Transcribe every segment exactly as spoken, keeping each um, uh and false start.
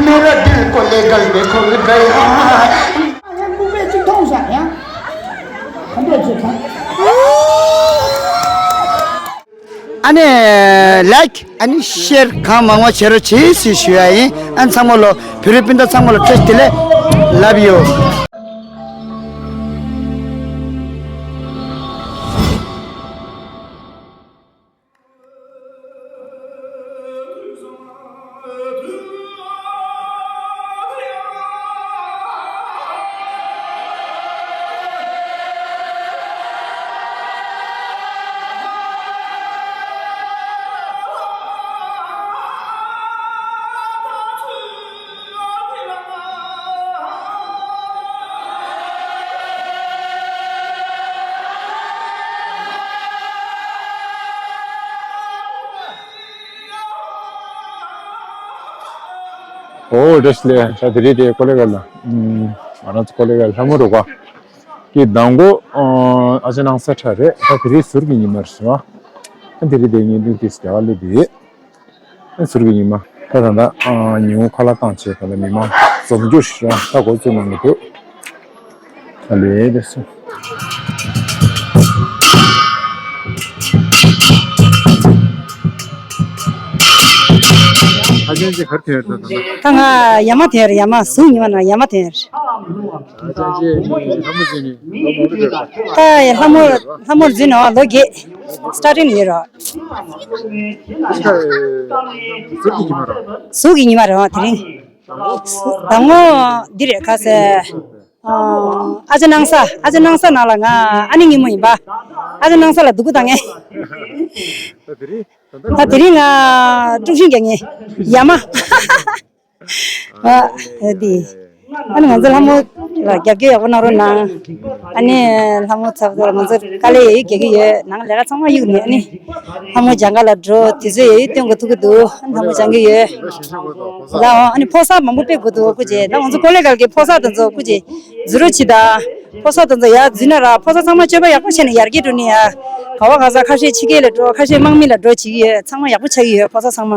मेरा दिल को ले गल में घुल गया। ཡང་ལྐུགས་པས་གཅིག་མཐོང་བཞག་ཡང་ག་འདྲས་བྱེད་ཐང་། ཨ་ནི་ལའིཀ་ཨ་ནི་ཤེར་གང་མང་མང་བྱེད་རོགས་བྱེད་ཟེར་ཞུ་ཡ་ཡིན། ཨ་ནི་ཚང་མ་ལོ་བོད་རིགས་སྤུན་ཟླ་ཚང་མ་ལ་བཀྲ་ཤིས་བདེ་ལེགས་ལབ་ཡོད། ཨོ་བཀྲ་ཤིས་བདེ་ལེགས། ད་དེ་རིང་དེ་ཀོ་ལེ་གལ་ལ། ཨམ། ང་རང་ཚོ་ཀོ་ལེ་གལ་ལྷ་མོ་རུ་ཁག་གི་མདང་དགོང་ཨ་ཅག་སྣང་ས་ཁྲ་རེད། ད་དེ་རིང་ཟུར་གྱི་ཉི་མ་རེད་སོང་ཨ། ད་དེ་རིང་དེ་ངེད་འདུག་དེ་རྒྱ་གར་སླེབས་དེ་ཟུར་གྱི་ཉི་མ། ད་ད་ད་ཨ་ཉིན་གུང་ཁ་ལག་བཏང་བྱས་ད་ལ་མི་མང་འཛོམས་རྒྱུ་ཞིག་རང་ད་འགོ་བཙུགས་གནང་གི་འདུག་ད་ལས་དེ་སོང་། ཨ་ཅག་ག་རེ་ཐོན་ཡོད་ད་ད་ད། ད་ང་ཡ་མ་ཐོན་ཡོད་རེད། ཡ་མ་ཟུར་ཉི་མ་ན་ཡ་མ་ཐོན་ཡོད་རེད། ཨ་ཅག་ལྷ་མོ་ཟིན་ནས་ལོ་མང་པོ་འགྲོ་རེད། ད་ཡ་ལྷ་མོ་ལྷ་མོར་འཛིན་ནས་ལོ་བརྒྱད་སི་ཊར་ཊིང་ཡོད་རེད། ཟུར་གྱི་ཉི་མ་རེད། ཟུར་གྱི་ཉི་མ་རེད་དེ་རིང་། ཟླ་ངོ་འདི་རེད་ཁ་སེ། ཨ་ཅག་སྣང་ས། ཨ་ཅག་སྣང་ས་ནང་ལ་ང་ཨ་ནེ་སྔོན་མོ་ཡིན་པ། ཨ་ཅག་སྣང་ས་ལ་སྡུག་གུ་བཏང་ངས། ད་དེ་རིང་ང་དཀྲུག་ཤིང་རྒྱག་ངས། ཡ་མ། ཨ་འདི། ཨ་ནི་ང་ཚོ་ལྷ་མོ་ལ་རྒྱབ་སྐྱོར་ཡག་པོ་གནང་རོགས་གནང་། ཨ་ནི་ལྷ་མོ་ཚོ་ང་ཚོ་དཀའ་ལས་ཡོད་ཡོད་རྒྱག་གི་ཡོད། ནང་ལས་ཀ་ཚང་མ་གཡུག་ནས་ཨ་ནི་ལྷ་མོ་སྦྱང་ག་ལ་འགྲོ། དུས་ཚོད་ཡོད་ཡོད་སྟོན་དགོས་ཐུག་གི་འདུག་ཨ་ནི་ལྷ་མོ་སྦྱང་གི་ཡོད་ལ། ཨ་ནི་ཕོ་གསར་མང་པོ་ཕེབས་དགོས་འདུག་སྐུ་མཁྱེན། ད་ང་ཚོ་ཀོ་ལེ་གལ་གྱི་ཕོ་གསར་དེ་ཚོ་སྐུ་མཁྱེན་འཛུལ་རོགས་བྱེད་ད། ཕོ་གསར་དེ་ཚོ་ཡར་འཛུལ་ན་ར་ཕོ་གསར་ཚང་མ་སྤྱོད་པ་ཡག་པོ་བྱས་ནས་ཡར་རྒྱས་འགྲོ་ནི་ཡ། ག་བ་ག་ས་ཁ་ཤས་ཕྱི་རྒྱལ་ལ་འགྲོ། ཁ་ཤས་དམག་མི་ལ་འགྲོ་བྱེད་ཀྱི་ཡོད། ཚང་མ་ཡག་པོ་ཆགས་ཀྱི་ཡོད། ཕོ་གསར་ཚང་མ།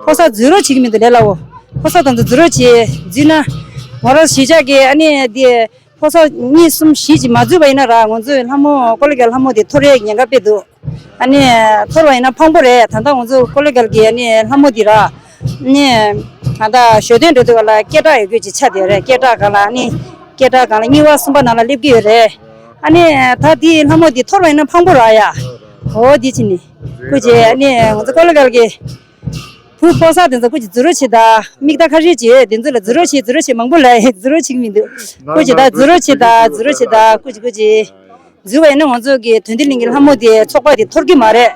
ཕོ་གསར་འཛུལ་རོགས་བྱེད་ཀྱི་མི་འདུག་ལས་སླ་བོ། ཕོ་གསར་དང་དུ་འཛུལ་རོགས་བྱེད། འཛུལ་ན། ང་རང་གཞིས་ཆགས་ཀྱི་ཨ་ནི་དེ། ཕོ་གསར་གཉིས་གསུམ་བཞི་ཅིག་མ་འཛུལ་བ་ཡིན་ན་ར་ང་ཚོའི་ལྷ་མོ་ཀོ་ལེ་གལ་ལྷ་མོ་དེ་འཐོར་ཡས་ཉེན་ཁ་དཔེ་འདུག་ཨ་ནི། འཐོར་བ་ཡིན་ན་ཕངས་པོ་རེད། ད་ལྟ་ང་ཚོ་ཀོ་ལེ་གལ་གྱི་ཨ་ནི་ལྷ་མོ་དེ་ར། ཨ་ནི། ད་ལྟ་ཞོ་སྟོན་འགྲོ་དུས་སྐབས་ལ་སྐད་གྲགས་ཡོད་རྒྱུ་ཅིག་ཆགས་བསྡད་རེད། སྐད་གྲགས་སྒང་ལ་ཨ་ནི། སྐད་གྲགས་སྒང་ལ་གཉིས་པ་གསུམ་པ་ནང་ལ་སླེབས་ཀྱི་ཡོད་རེད། ཨ་ནི། ད་དེའི་ལྷ་མོ་དེ་འཐོར་བ་ཡིན་ན་ཕངས་པོ་ར་ཡ། འོ་དེ་ཅི་ནི། སྐུ་མཁྱེན། ཨ་ནི་ང་ཚོ་ཀོ་ལེ་གལ་གྱི། བུ་ཕོ་གསར་དེ་ཚོ་སྐུ་མཁྱེན་འཛུལ་རོགས་བྱེད་ད། མིག་ལྟ་ཁ་ཤས་ཅིག་ཡོད། དེ་ཚོ་ལ་འཛུལ་རོགས་བྱེད། འཛུལ་རོགས་བྱེད། མང་པོ་ལ་འཛུལ་རོགས་བྱེད་ཀྱི་མི་འདུག་སྐུ་མཁྱེན། ད་འཛུལ་རོགས་བྱེད་ད། འཛུལ་རོགས་བྱེད་ད། སྐུ་མཁྱེན། སྐུ་མཁྱེན། འཛུལ་བ་ཡིན་ན་ང་ཚོ་གི་དོན་ལྡན་གླིང་གི་ལྷ་མོ་དེ་ཚོགས་པ་དེ་འཐོར་གྱི་མ་རེད།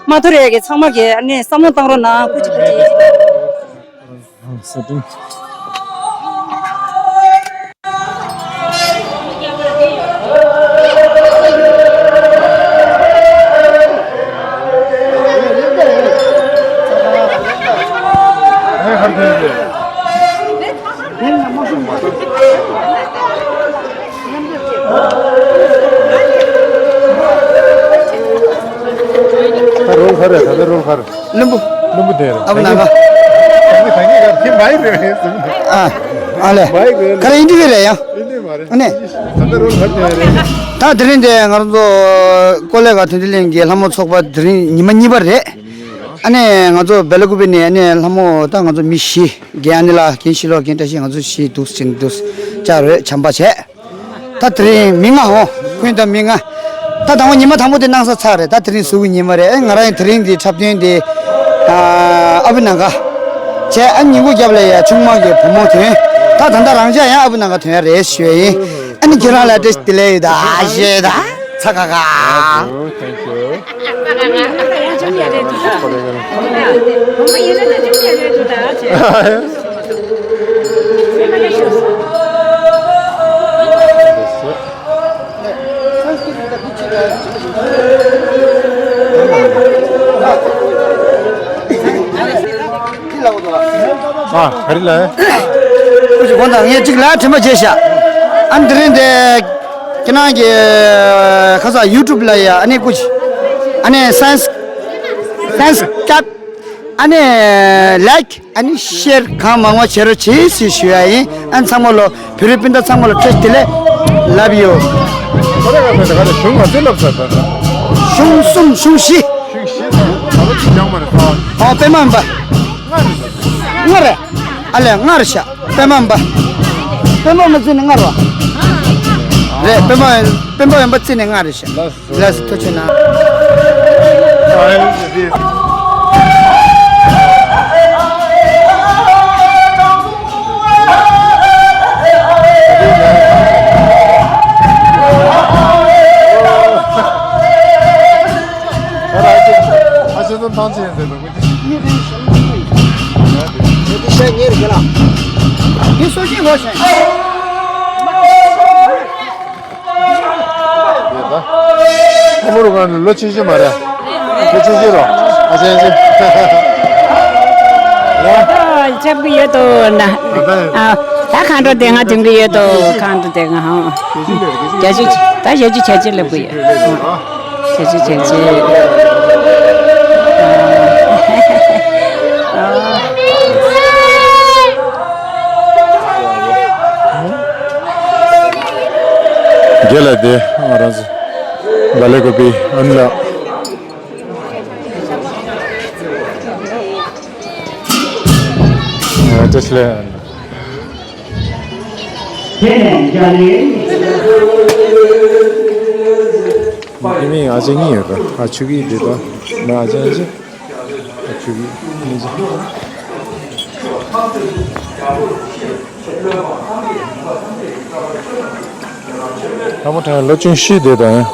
མ་འཐོར་ཡ་གི་ཚང་མ་གི་ཨ་ནི་བསམ་བློ་བཏང་རོགས་གནང་། སྐུ་མཁྱེན། སྐུ་མཁྱེན། ད་རོལ་ག་རེ། ད་ལྟ་རོལ་ག་རེ། བླུན་པོ། བླུན་པོ་དེ་རེད། ཨ་བུ་ནང་ག་ད་ངས་ད་ངས་ག་རེ་མ་ཡིན་རེད་ཟེར། ཨ། ཨ་ལས། མ་ཡིན་རེད། ག་རེ་ཡིན་འདི་གི་རེད་ཡ། ཡིན་འདི་མ་རེད། ཨ་ནི། ད་ལྟ་རོལ་ག་རེ་རེད། ད་དེ་རིང་དེ་ང་རང་ཚོ་ཀོ་ལེ་གལ་དོན་ལྡན་གླིང་གི་ལྷ་མོ་ཚོགས་པ་དེ་རིང་ཉི་མ་གཉིས་པ་རེད། ཨ་ནི་ང་ཚོ་སྦེ་ལ་ཀུ་པེ་ནས་ཨ་ནི་ལྷ་མོ་ད་ང་ཚོ་མི་བཞི། རྒན་ཨ་ནི་ལགས། རྒན་ཤི་ལོ། རྒན་བཀྲ་ཤིས། ང་ཚོ་བཞི་འདུག་ཟིན་འདུག་ཅག་རེད། བྱམས་པ་བྱས། ད་དེ་རིང་མི་ལྔ་འོ། ཁོང་ད་མི་ལྔ། ད་དང་པོ་ཉི་མ་དང་པོ་དེ་སྣང་ས་ཚར་རེད། ད་དེ་རིང་གཟུགས་ཀྱི་ཉི་མ་རེད། ཨེ་ང་རང་ཡང་དེ་རིང་འདི་འཁྲབ་སྟོན་འདི། ཨ་བུ་ནང་ག་བྱས། ཨ་ཉིན་གུང་རྒྱབ་ལ་ཡ་ཆུང་མ་གི་བུ་མོ་ཐོན། ད་ད་ལྟ་རང་ཅག་ཡང་ཨ་བུ་ནང་ག་ཐོན་ཡ་རེད་ཞུ་ཡ་ཡིན། ཨ་ནི་ཁྱེད་རང་ལ་བཀྲ་ཤིས་བདེ་ལེགས་ཡོད་ད་ཞུ་ཡ་ད། ཚ་ཁ་ཁ། Thank you. ཨ་ག་རེ་ལ། སྐུ་མཁྱེན་དགོངས་དག་ངས་གཅིག་ལ་དྲན་པ་བརྗེད་ཤག་ཨ་ནི་དེ་རིང་དེ་ཁྱེད་རང་གི་ཁ་སང་ཡུ་ཊུབ་ལ་ཡ་ཨ་ནི་སྐུ་མཁྱེན་ཨ་ནི་སན་སན་སྐྲད། ཨ་ནི་ལའིཀ་ཨ་ནི་ཤེར་གང་མང་མང་བྱེད་རོགས་བྱེད་ཟེར་ཞུ་ཡ་ཡིན། ཨ་ནི་ཚང་མ་ལོ་བོད་རིགས་སྤུན་ཟླ་ཚང་མ་ལོ་བཀྲ་ཤིས་བདེ་ལེགས་ལབ་ཡོད། ཁོ་རེ་ག་ཚོད་ག་ཚོད་གཞུང་ང་ཚོ་ལབ་ས་ད། གཞུང་གསུམ་གཞུང་བཞི། གཞུང་བཞི་ད་ང་ཚོ་གཅིག་ཀྱང་མ་རེད་ས། ཨོ་པད་མ་འབའ། ལྔ་རེད། ལྔ་རེད། ཨ་ལས་ལྔ་རེད་ཤག་པད་མ་འབའ། པད་མ་འབའ་བརྩིས་ནས་ལྔ་རེད་བ། རེད། པད་མ་པད་མ་འབའ་བརྩིས་ནས་ལྔ་རེད་ཤག་ལགས་སོ། ཐུགས་རྗེ་གནང་། ཨ་ཅེ་ཚང་ཐང་ཆེན་ཟེར་དང་། ངས་དེ་བཤད་ཉེ་རེད་ལ། ངས་སོ་སྐྱེ་ངོ་ཤེས། ཁོ་མོ་རུ་གང་ལོ་ཆུང་ཆུང་མ་རེད། ལོ་ཆུང་ཆུང་རོ། ཨ་ཅེ་ཨ་ཅེ། ལྕགས་པོ་ཡོད་དོ་ན། ཨ་ད་གང་འགྲོ་དེ་ང་དུང་གི་ཡོད་དོ་གང་འགྲོ་དེ་ང་ཧང་། རྒྱ་ཆུ་ད་རྒྱ་ཆུ་ཆ་ཆེ་ལ་བུ་ཡོད། ཆེ་ཆེ་ཆེ་ཆེ། རྒྱལ་ལ་དེ་ང་རང་ཚོ་བ་ལེ་གོ་པི་ཨན་ལ། བཀྲ་ཤིས་བདེ་ལེགས། ཡིན་ནའི་ཨ་ཅེ་གཉིས་ཡོད་ཀ་ཨ་ཆུ་གི་འདི་དང་མ་ཨ་ཅེ་ཨ་ཅེ་ཨ་ཆུ་གི་གཉིས་ཅེ། ལྷ་མོ་ཁྲ་ལོ་ཆུང་ཤོས་དེ་དང་།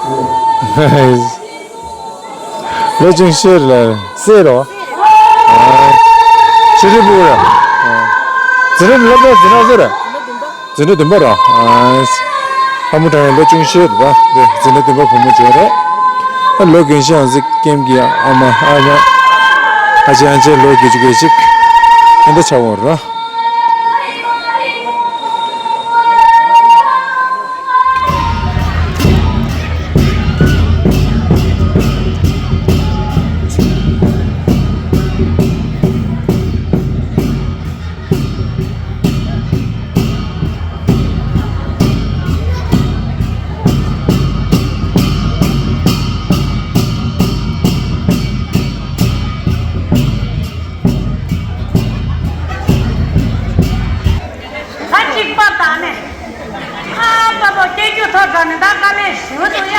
ལོ་ཆུང་ཤོས་ལ་སེ་རོ། ཆེ་རི་བུ་ར། འཛིན་རིམ་སློབ་གྲྭ་འཛིན་གྲྭ་སུ་ར། འཛིན་གྲྭ་བདུན་པ་ར། ལྷ་མོ་ཁྲ་ལོ་ཆུང་ཤོས་དེ་དང་འཛིན་གྲྭ་བདུན་པ་བུ་མོ་ཅན་རེད། ལོ་རྒན་ཤོས་ཨང་ཟིག་ཀེམ་གྱི་ཨ་མ་ཨ་མ། ཨ་ཅེ་ཨ་ཅེ་ལོ་རྒྱུ་ཅུ་གེ་ཅིག་ཨེ་འདྲ་ཆགས་འོང་ར། ད་གཅིག་པ་དང་ནས། ཨ་པ་པ་སྐྱེ་རྒྱུ་ཐོག་དྲགས་ནས་ད་དཀའ་ལས་ཞེ་པོ་འདུག་ཡ།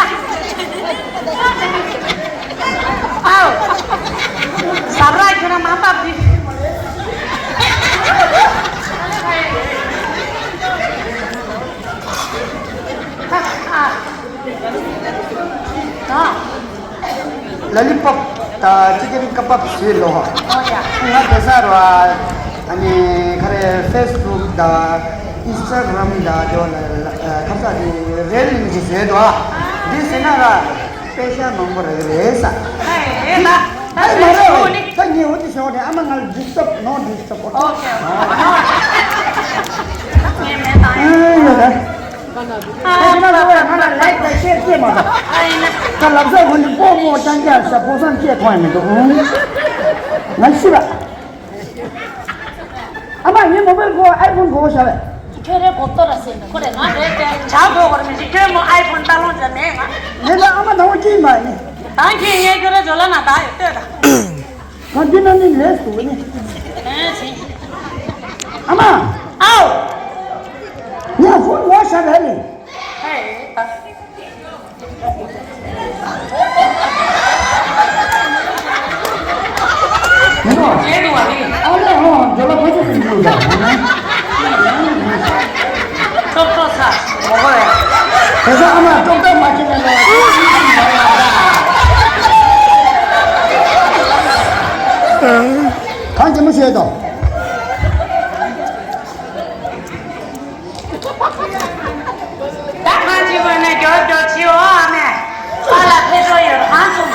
ཨའོ། ཟབ་ར་ཁྱོད་རང་མ་འབབ་དེ། ཨ། ཨ། ལ་ལི་པོབ་དང་ཅི་ཀེན་ཀ་པབ་ཟེར་ལོ། ཨོ་ཡ། ང་དེ་སར་བ། ཨ་ནི་ཁ་རེ་ཕེ་སི་བུག་དང་ཨིན་སི་ཊ་གྷ་རམ་དང་དེ་བ་ལ་ཁ་ས་དེ་རེད་ལིང་གི་ཟེར་དོ། འདི་ཟེར་ན་ར་པེ་ཤ་མང་པོ་རེད་རེད་ས། ཨེ་ད་ད་ཨེ་མ་ཟེར་རེད་ཞུ་ནི། ད་ངས་འོ་དེ་ཞུ་ནི་ཨ་མ་ང་ལ་ཌིས་ཊབ་ནོ་ཌིས་ཊབ་ཨོ་ཁེ་ཨོ་ཁེ། ངས་མེད་ད་ཡ། ཨེ་ཡ་ད། ཨ་ཁྱེད་རང་ཚོ་ང་ལ་ལའིཀ་དང་ཤེར་ཅེས་མ་གཏོགས། ཨ་ཡིན་ན། ད་ལབ་ས་ཁོ་ནི་སྤོ་མོ་ཅང་ཅང་ས་སྤོ་སང་ཅེས་མཐོང་ཡ་མི་འདུག་ང་ཤི་བ། ཨ་མ་ངའི་མོ་བེལ་གོ་ཨའི་ཕོན་གོ་བ་ཤ་བས། ཁྱོད་རེ་གོ་ཏོ་ར་སེ་ཁོ་རེ་ང་རེ་ཏེ་ཇ་གོ་གོ་ར་མི་ཤི་ཁྱོད་མོ་ཨའི་ཕོན་ཏ་ལོང་ཇ་མེད་ང་། ངས་ལ་ཨ་མ་ནང་བ་ཅི་མ་ཡིན། ད་ཁྱེད་ངའི་ཁྱོད་རེ་ཇོ་ལ་ན་ད་ཡོད་ལྟོས་ད། ང་འདི་ན་ནི་ལས་སུ་ནི། ཨ་མ། ཨའོ། ངས་ཧུར་ངོ་ཤ་བས་ནི། ཧེ། ཨ་ལས་ཧོ་འཇོ་ལ་ཕ་ཆུ་སུ་འཇུ་ད། ཏོག་ཏོག་ཚ། མོ་གོ་ཡ། དེ་ཚོ་ཨ་མ་ཏོག་ཏོག་མ་བྱེད་ན་ལ། གང་ཅི་མོ་བྱེད་དོ། ད་གང་ཅི་མོ་ནས་མགྱོགས་མགྱོགས་བྱེད་འོ་ཨ་མས། ཨ་ལ་ཕེ་ཏྲོ་ཡོད་གང་བྱུང་།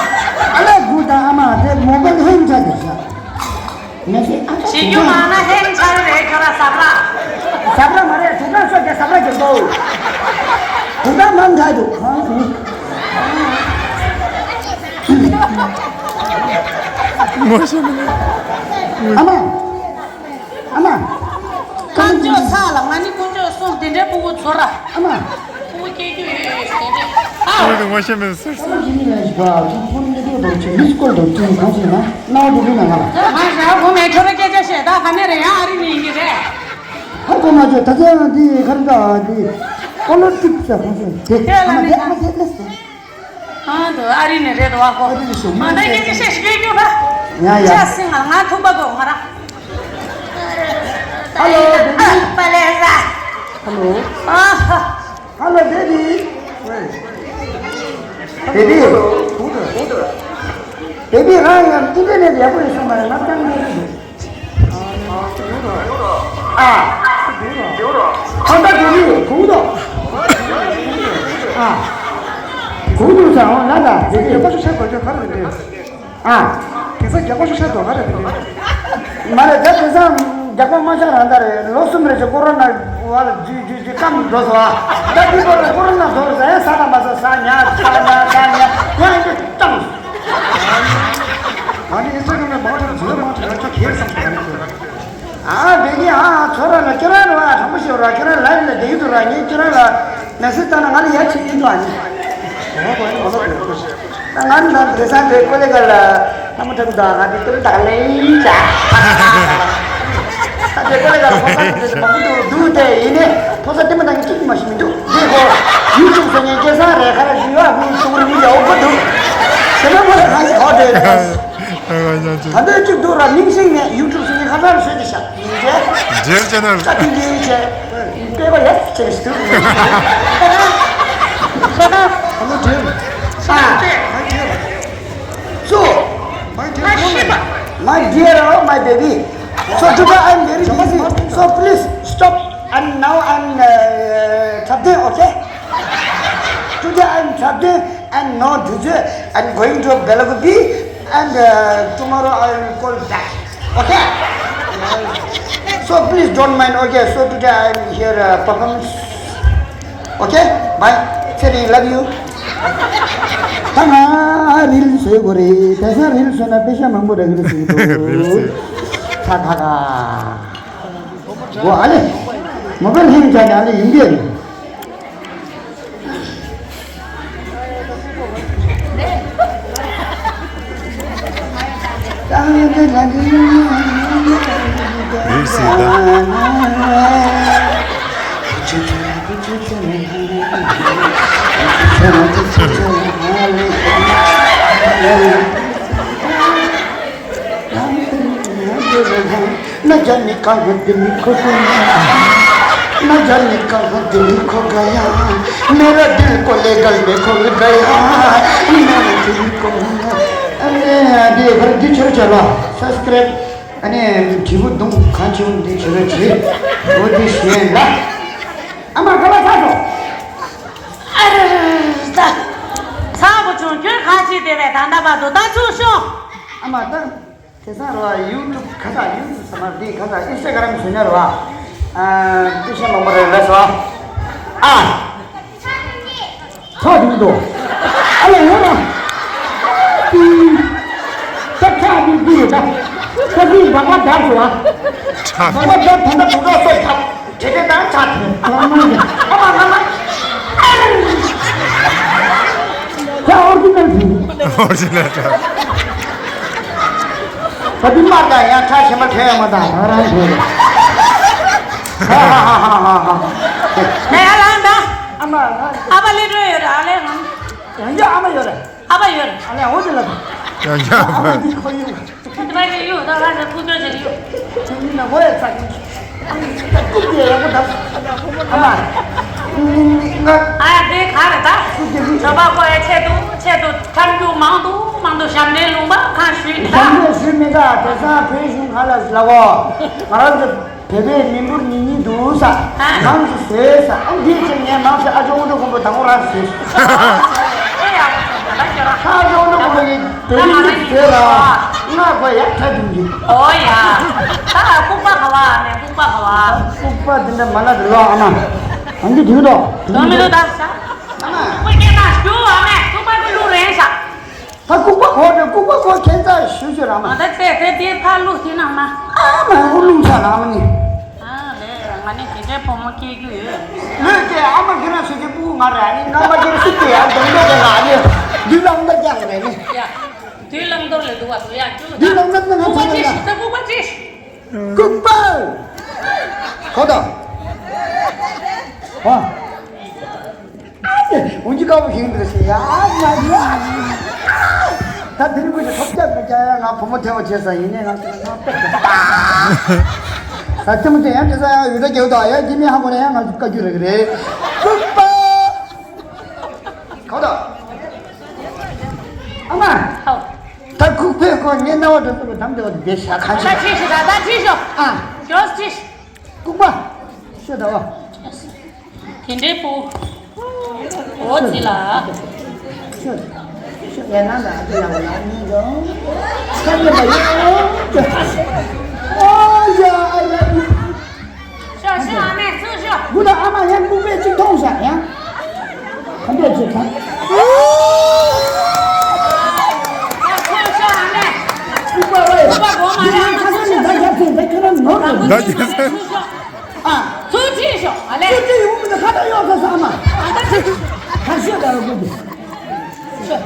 ཨ་ལས་དགུ་དང་ཨ་མ་དེ་མོ་གོ་ཧེང་ཆ་གི་ཤ། ངས་ཨ་ཅག་བྱེད་རྒྱུ་མང་ན་ཧེང་ཆ་རེད་ཁྱོད་ར་ཟབ་ར། ཟབ་ར་མ་རེད་དུག་ཁང་སོ་རྒྱ་ཟབ་ར་གྱུར་འདུག་དུག་ཁང་མང་ཆ་འདུག་ཁང་སོ། མ་ཤེས་ན། ཨ་མ། ཨ་མ། ཁམས་ཅོག་ཚ་ལ་ང་ནི་ཀུན་ཅོག་གསུམ་དེ་འདྲའི་ཕྲུ་གུ་ཚོ་ར། ཨ་མ། ཕྲུ་གུ་སྐྱེ་རྒྱུ་ཡོད་ཡོད་དེ་འདྲའི། ཨ། ཁོང་གི་ངོ་ཤེས་མེད་ཟེར། ཨ་མ་ཡིན་ནི་ཡང་ཞིག་པ་ཁོང་ཁོང་གཉིས་ཀྱི་འདུག་ཅིག་མིས་ཀོལ་འདུག་ཅིག་གང་ཞིག་ན་སྣང་བ་འགྲོ་གི་ན་ང་ལ། ང་ཞག་གོ་མེད་ཁྱོད་ར་སྐད་ཆ་བཤད་ད་ག་ནས་རེད་ཡང་ཨ་རི་ནས་ཡིན་གྱི་རེད། ཧ་གོ་མ་བྱོས་ད་ཚོད་ང་འདི་ག་རེ་ད་འདི་ཀོ་ལོ་ཏིག་ས་ཁོང་ཚོ་དེ་ཨ་མ་དེ་ཨ་མ་དེ་ལས་སོ། ཨ་འདུག་ཨ་རི་ནས་རེད་འདུག་ཨ་ཁོ། ཨ་རི་ནས་ཞོགས་ཨ་ད་སྐད་ཆ་བཤད་ཤེས་རྒྱུ་ད། ཡ་ཡ། ཅག་སེང་ང་ང་ཐུག་པ་གོ་ང་ར། ཧ་ལོ། པ་ལེ་ས། ཧ་ལོ། ཨ་ཧ། ཧ་ལོ་བེ་བི། བེ་བི། བེ་བི་རང་ཡང་ཨིན་ཊར་ནེཊ་ཡག་པོ་ཡོད་ས་མ་རེད་ང་ཀྱང་མེད་རེད། ཨ། ཁོང་ད་བེ་བི་གུང་དོ། ཨ། གུང་དུ་ས་འོང་ལ་ད་བེ་བི། ཡག་པོ་ཞིག་བཤད་དགོས་ཀྱི་ག་རེ་རེད། ཨ། དེང་སང་རྒྱལ་པོ་ཤོག་ཤ་དོ་ག་རེ་རེད། མ་རེད་ད་དེང་སང་རྒྱལ་པོ་མ་ཤ་རང་ད་རེད་ལོ་གསུམ་རེ་ཅིག་ཀོ་རོ་ན་བ་ལ་ཇུ་ཇུ་ཇུ་ཀམ་འགྲོ་སོང་ཨ། ད་དེ་ཀོ་རོ་ཀོ་རོ་ན་ཟོར་ཟ་ཡ་ས་དང་མ་ས་ས་ཉ་ས་ཉ་ས་ཉ་ཡང་ཡིན་དུ་བཏང་། ང་ནི་ཨིན་སི་ཊ་གྷ་རམ་ནས་མང་དྲགས་འཛུལ་མང་དྲགས་ང་ཚོ་ཁྱེར་སོང་ཟེར་ག་རེ་ཟེར། ཨ་བེ་གི་ཨ་ཚོ་ར་ལ་ཁྱེད་རང་ར་བ་དྲང་པོ་ཞིག་ར་ཁྱེད་རང་ལའི་ཝི་ལ་བསྡད་ཡོད་དུ་ར་ངས་ཁྱེད་རང་ལ་མེ་སེ་ཇི་བཏང་ན་ང་ལ་ཡ་ཆེ་ཡིན་དུ་ཨ་ནི། ང་ནི་ད་དེ་སང་དེ་ཀོ་ལེ་ག་ལ་ལྷ་མོ་ཁྲ་གུ་དང་ང་དེ་ཏུ་ལི་དག་ལེ་ཡིན་ཅག་ད་དེ་ཀོ་ལེ་ག་ལ་ཕོ་སང་དེ་མང་པོ་འདུག་འདུག་དེ་ཡིན་ནི་ཕོ་སང་དེ་མ་དང་གཅིག་མ་ཞིག་མི་འདུག་འདི་ཧོ་ཡུ་ཊུབ་ཟེར་ཉན་སྐལ་བཟང་རེད་ཁ་ར་ཞུ་ཡ་ཧུ་ཏུ་རུ་མི་ཡ་འོ་གོ་འདུག་དེ་མ་མོ་ལ་ང་ཞིག་ཧོ་དེ། ད་ལྟ་གཅིག་འདུག་ར་མིང་སྲིང་ནས་ཡུ་ཊུབ་སྲིང་ནས་ཁ་ཁར་བཟོས་ཏེ་བཞག་ཡིན་ཏེ། རྗེར་ཅེ་ནལ། ད་དེ་འདྲའི་ཆེ། དཔེ་པ་ཡག་ཆེ་ཞིག་འདུག་ཧ་ལོ་ཌིར། ཨ། ཧ་ལོ་ཌིར། So, my dear woman, my dear or my baby. So today I'm very busy. So please stop. And now I'm uh, Chabde, okay? Today I'm Chabde. And now today I'm going to Belagavi and uh, tomorrow I will call back. Okay? So please don't mind. Okay, so today I'm here uh, performance. Okay? Bye. Cherry, love you. ད་ང་རིལ་བཟོས་དགོས་རེད། དེང་སང་རིལ་བཟོས་ན་པེ་ཤ་མང་པོ་རག་གི་རེད་ཟེར་གི་འདུག་རིལ་བཟོས། ཁ་ཁ་ཁ། འོ་ཨ་ལེ། མོ་པལ་ཧེང་བྱས་ནས་ཨ་ལེ་ཡིན་གྱི་རེད། རིགས་སྲིད་དང་འདི་ཕར་འདི་ཕྱིར་བྱས་ལ་སབ་སི་ཀ་རེབ། ཨ་ནི་དྲིལ་བུ་བརྡུང་གང་བྱེད་འོང་འདི་བྱེད་རོགས་བྱེད། འོ་འདི་བྱེད་ལ། ཨ་མ་ག་པར་ཚར་སོང་། ཨ་ར་ར་ར་ར། ཚ་པོ་བྱུང་ཁྱོད་གང་བྱེད་བསྡད་པས་ད་ལྟ་བར་དུ་ད་ཚུར་ཤོག་ཨ་མ་ད། དེང་སང་ར་ཡུ་ཊུབ་ག་ས་ཡུ་ཊུབ་ས་མ་འདི་ག་ས་ཨིན་སི་ཊ་གྷ་རམ་བཟོས་ན་ར་བ། ཨ་ཏི་ཤ་མང་པོ་རེད་ལ་སོ། ཨ། ཐག་རིང་དོ། ཨ་ལ་ཡོད་ར། ཏི། ད་ཁྲག་འདི་འདི་ཡོད་ད། ཁ་འདི་འབག་པ་བརྡར་སོང་ཨ། འབག་པ་བརྡར་ད་ལྟ་དུག་སོགས་ཐབས། དེ་དེ་ད་ཆ་དེ། ཨ་མ་ཨ་མ། ད་ཨོ་རི་ཇི་ནལ་དེ། ཨོ་རི་ཇི་ནལ་ད། ད་དེ་མ་ད་ཡང་ཁྲ་ཞིམ་པ་ཁྱོད་ཡང་མ་ད་རང་རང་ཁྱོད་རེད། ཧ་ཧ་ཧ་ཧ་ཧ། ལས་ལ་ད། ཨ་མ་ལ། ཨ་ཕ་ལས་འགྲོ་ཡོད་ར་ཨ་ལས་ཧང་། ཡང་ཡང་ཨ་མ་ཡོད་ར། ཨ་ཕ་ཡོད་ར། ཨ་ལས་འོ་དེ་ལ་ད། ཡང་ཡང་ཨ་ཕ། ཨ་མ་འདི་ཁོ་ཡོད། ཁོ་ད་ཕ་ཞིག་ཡོད་ད་ང་ཚོ་ཁུག་ཀྱོག་ཞིག་ཡོད། ཁྱོད་མི་ན་ངོ་ཡ་ཚ་གི། ད་རྐུབ་དེ་ཡག་པོ་ད། ཨ་མ། ང་། ཨ་ཡ་དེ་ག་རེ་ད། རྐུབ་དེ་མི། བྱ་བ་ཁོ་ཡ་ཆེད་དུ་ཆེད་དུ་ཁྲམ་རྒྱུ་མང་དུ་མང་དུ་ཞབས་འདྲེན་ལུང་པ་ཁ་ཞུས་ད། ཞབས་འདྲེན་ཞུས་མི་ད་དེ་སང་བོད་གཞུང་ཁ་ལ་ལ་གོ། ང་རང་ཚོ་བོད་པའི་མི་འབོར་ཉིས་གཉིས་འདུག་ས། ཨ། ནང་གི་བཟོས་ས། ཨ་འདིའི་ཆེད་ངས་མང་ཆེ་ཨ་ཅོ་དབང་འདུས་མཁན་པོ་དང་པོ་རང་བཟོས། ཨེ་ཡག་པོ་བྱུང་ད་ཁྱོད་རང་། ཨ་ཅོ་དབང་འདུས་མཁན་པོ་ཡིན་དེ་རིང་འདི་བཟོས་ལ། ང་གོ་ཡག་ཐལ་འདུག་གི། ཨོ་ཡ། ད་ལྐུགས་པ་ག་བ་ཨ་མས་ལྐུགས་པ་ག་བ། ལྐུགས་པ་འདི་འདྲ་མ་ལ་རི་ལོ་ཨ་མ། ཨ་འདི་དུས་དོ། དོ་མི་དོ་ད་ཤ། ཨ་མ། ལྐུགས་པ་སྐད་ན་ཞུ་ཨ་མས་ལྐུགས་པ་ཀུ་ལུ་རེད་ཤ། ད་ལྐུགས་པ་གོ་རེད། ལྐུགས་པ་གོ་ཁྱེད་ཚ་ཞུ་ཞུ་ར་མ། ད་ཚེ་ཚེ་ དེ་ཕར་བླུགས་དེ་ནང་མ། ཨ་མ་ཨུ་རླུང་ཚ་ལ་ཨ་མ་ནི། ཨ་ལས་ང་ནི་དེ་འདྲའི་བུ་མོ་སྐྱེ་རྒྱུ་ཡོད། ལོས་ཀྱི་ཨ་མ་ཁྱེད་རང་ཚོ་གི་སྤུ་གུ་ང་རེད། ཨ་ནི་རྔ་མ་ཁྱེད་སུ་སྐྱེ་ཡང་དོན་མེད་དེ་ལ་ཨ་ནི་དུས་ལ་ཨུ་འདྲ་རྒྱག་རེད་ནི། ཡ། དུས་ལ་ཨུ་འདྲ་ལས་འདུག་བ་དུ་ཡ་ཁྱོད་དུས་ལ་ཨུ་འདྲ་ནི་ང་ཚོ་ལ་ཡ། ལྐུགས་པ་ཅི་ཞིག་ད་ལྐུགས་པ་ཅི་ཞིག་ལྐུགས་པ། གོ་དང་། ཨ། འོན་ཀྱང་དཀའ་བོ་ཞིག་འདུག་ཟེར་ཡ། ཨ་ཡ་ཡ། ད་དེ་རིང་ཁོས་ཐོབ་རྒྱག་མི་རྒྱག་ཡ། ང་བུ་མོ་ཐེ་བ་བྱེད་ས་ཡིན་ནས་ང་ཚོ་ང་པེ་ད། ད་ཐེ་མོ་དེ་ཡང་དེ་ས་ཡང་ཡོད་ད་རྒྱལ་དང་ཡ་དེ་མི་ཧ་གོ་ནས་ཡ་ང་ཚོ་བཀའ་རྒྱུ་རེད་རེད། ལྐུགས་པ། གོ་དང་། ཨ་མ། ཧའོ། ད་ཁུག་པའི་སྐོར་ངའི་རྣ་བ་འགྲོ་ཐུབ་པ་དམ་བདེ་བ་དེ་བསྡད་ཤག་ཁ་ད་ཅི་ཞིག་ད་ད་ཅི་ཞོག་ཨ། ཞོག་ཅི་ཞིག་ལྐུགས་པ། ཤོད་ད་འོ། དེ་འདྲའི་སྤུ། འོ་ཙི་ལ། ཤོད། ཤོད་ཡ་ན་ད་ཨ་ཅེ་ལ་འོ་ལ་ནི་འགྲོ། ཁ་ཉེ་པ་ཡོད། ཨོ་ཡ་ཨ་ཡ། ཤོག་ཤོག་ཨ་མས་ཚུར་ཤོག་དགུ་དང་ཨ་མ་ཡང་ལྐུགས་པས་གཅིག་མཐོང་བཞག་ཡང་། ག་འདྲས་ཅིག་གང་། ཚུར་ཤོག་ཨ་མས། ལྐུགས་པ་ཨོ་ཡ། ལྐུགས་པ་གོང་མ་རེད། ཨ་མ་ཚུར་ཤོག་ད་རྒྱབ་ཚེ་ད་ཁྱོད་རང་ནོར་རེད། ད་རྒྱབ་ཚེ། ཚུར་ཤོག་ཨ། ཚུར་ཁྲིད་ཤོག་ཨ་ལས། ཚུར་ཁྲིད་ཡོང་མི་འདུག་ཁ་བརྡ་གཡོག་ས་ས་ཨ་མ། ཨ་ད་ཁྲིད་ཤོག་གར་ཤོད་ད་ལྐུགས་པས།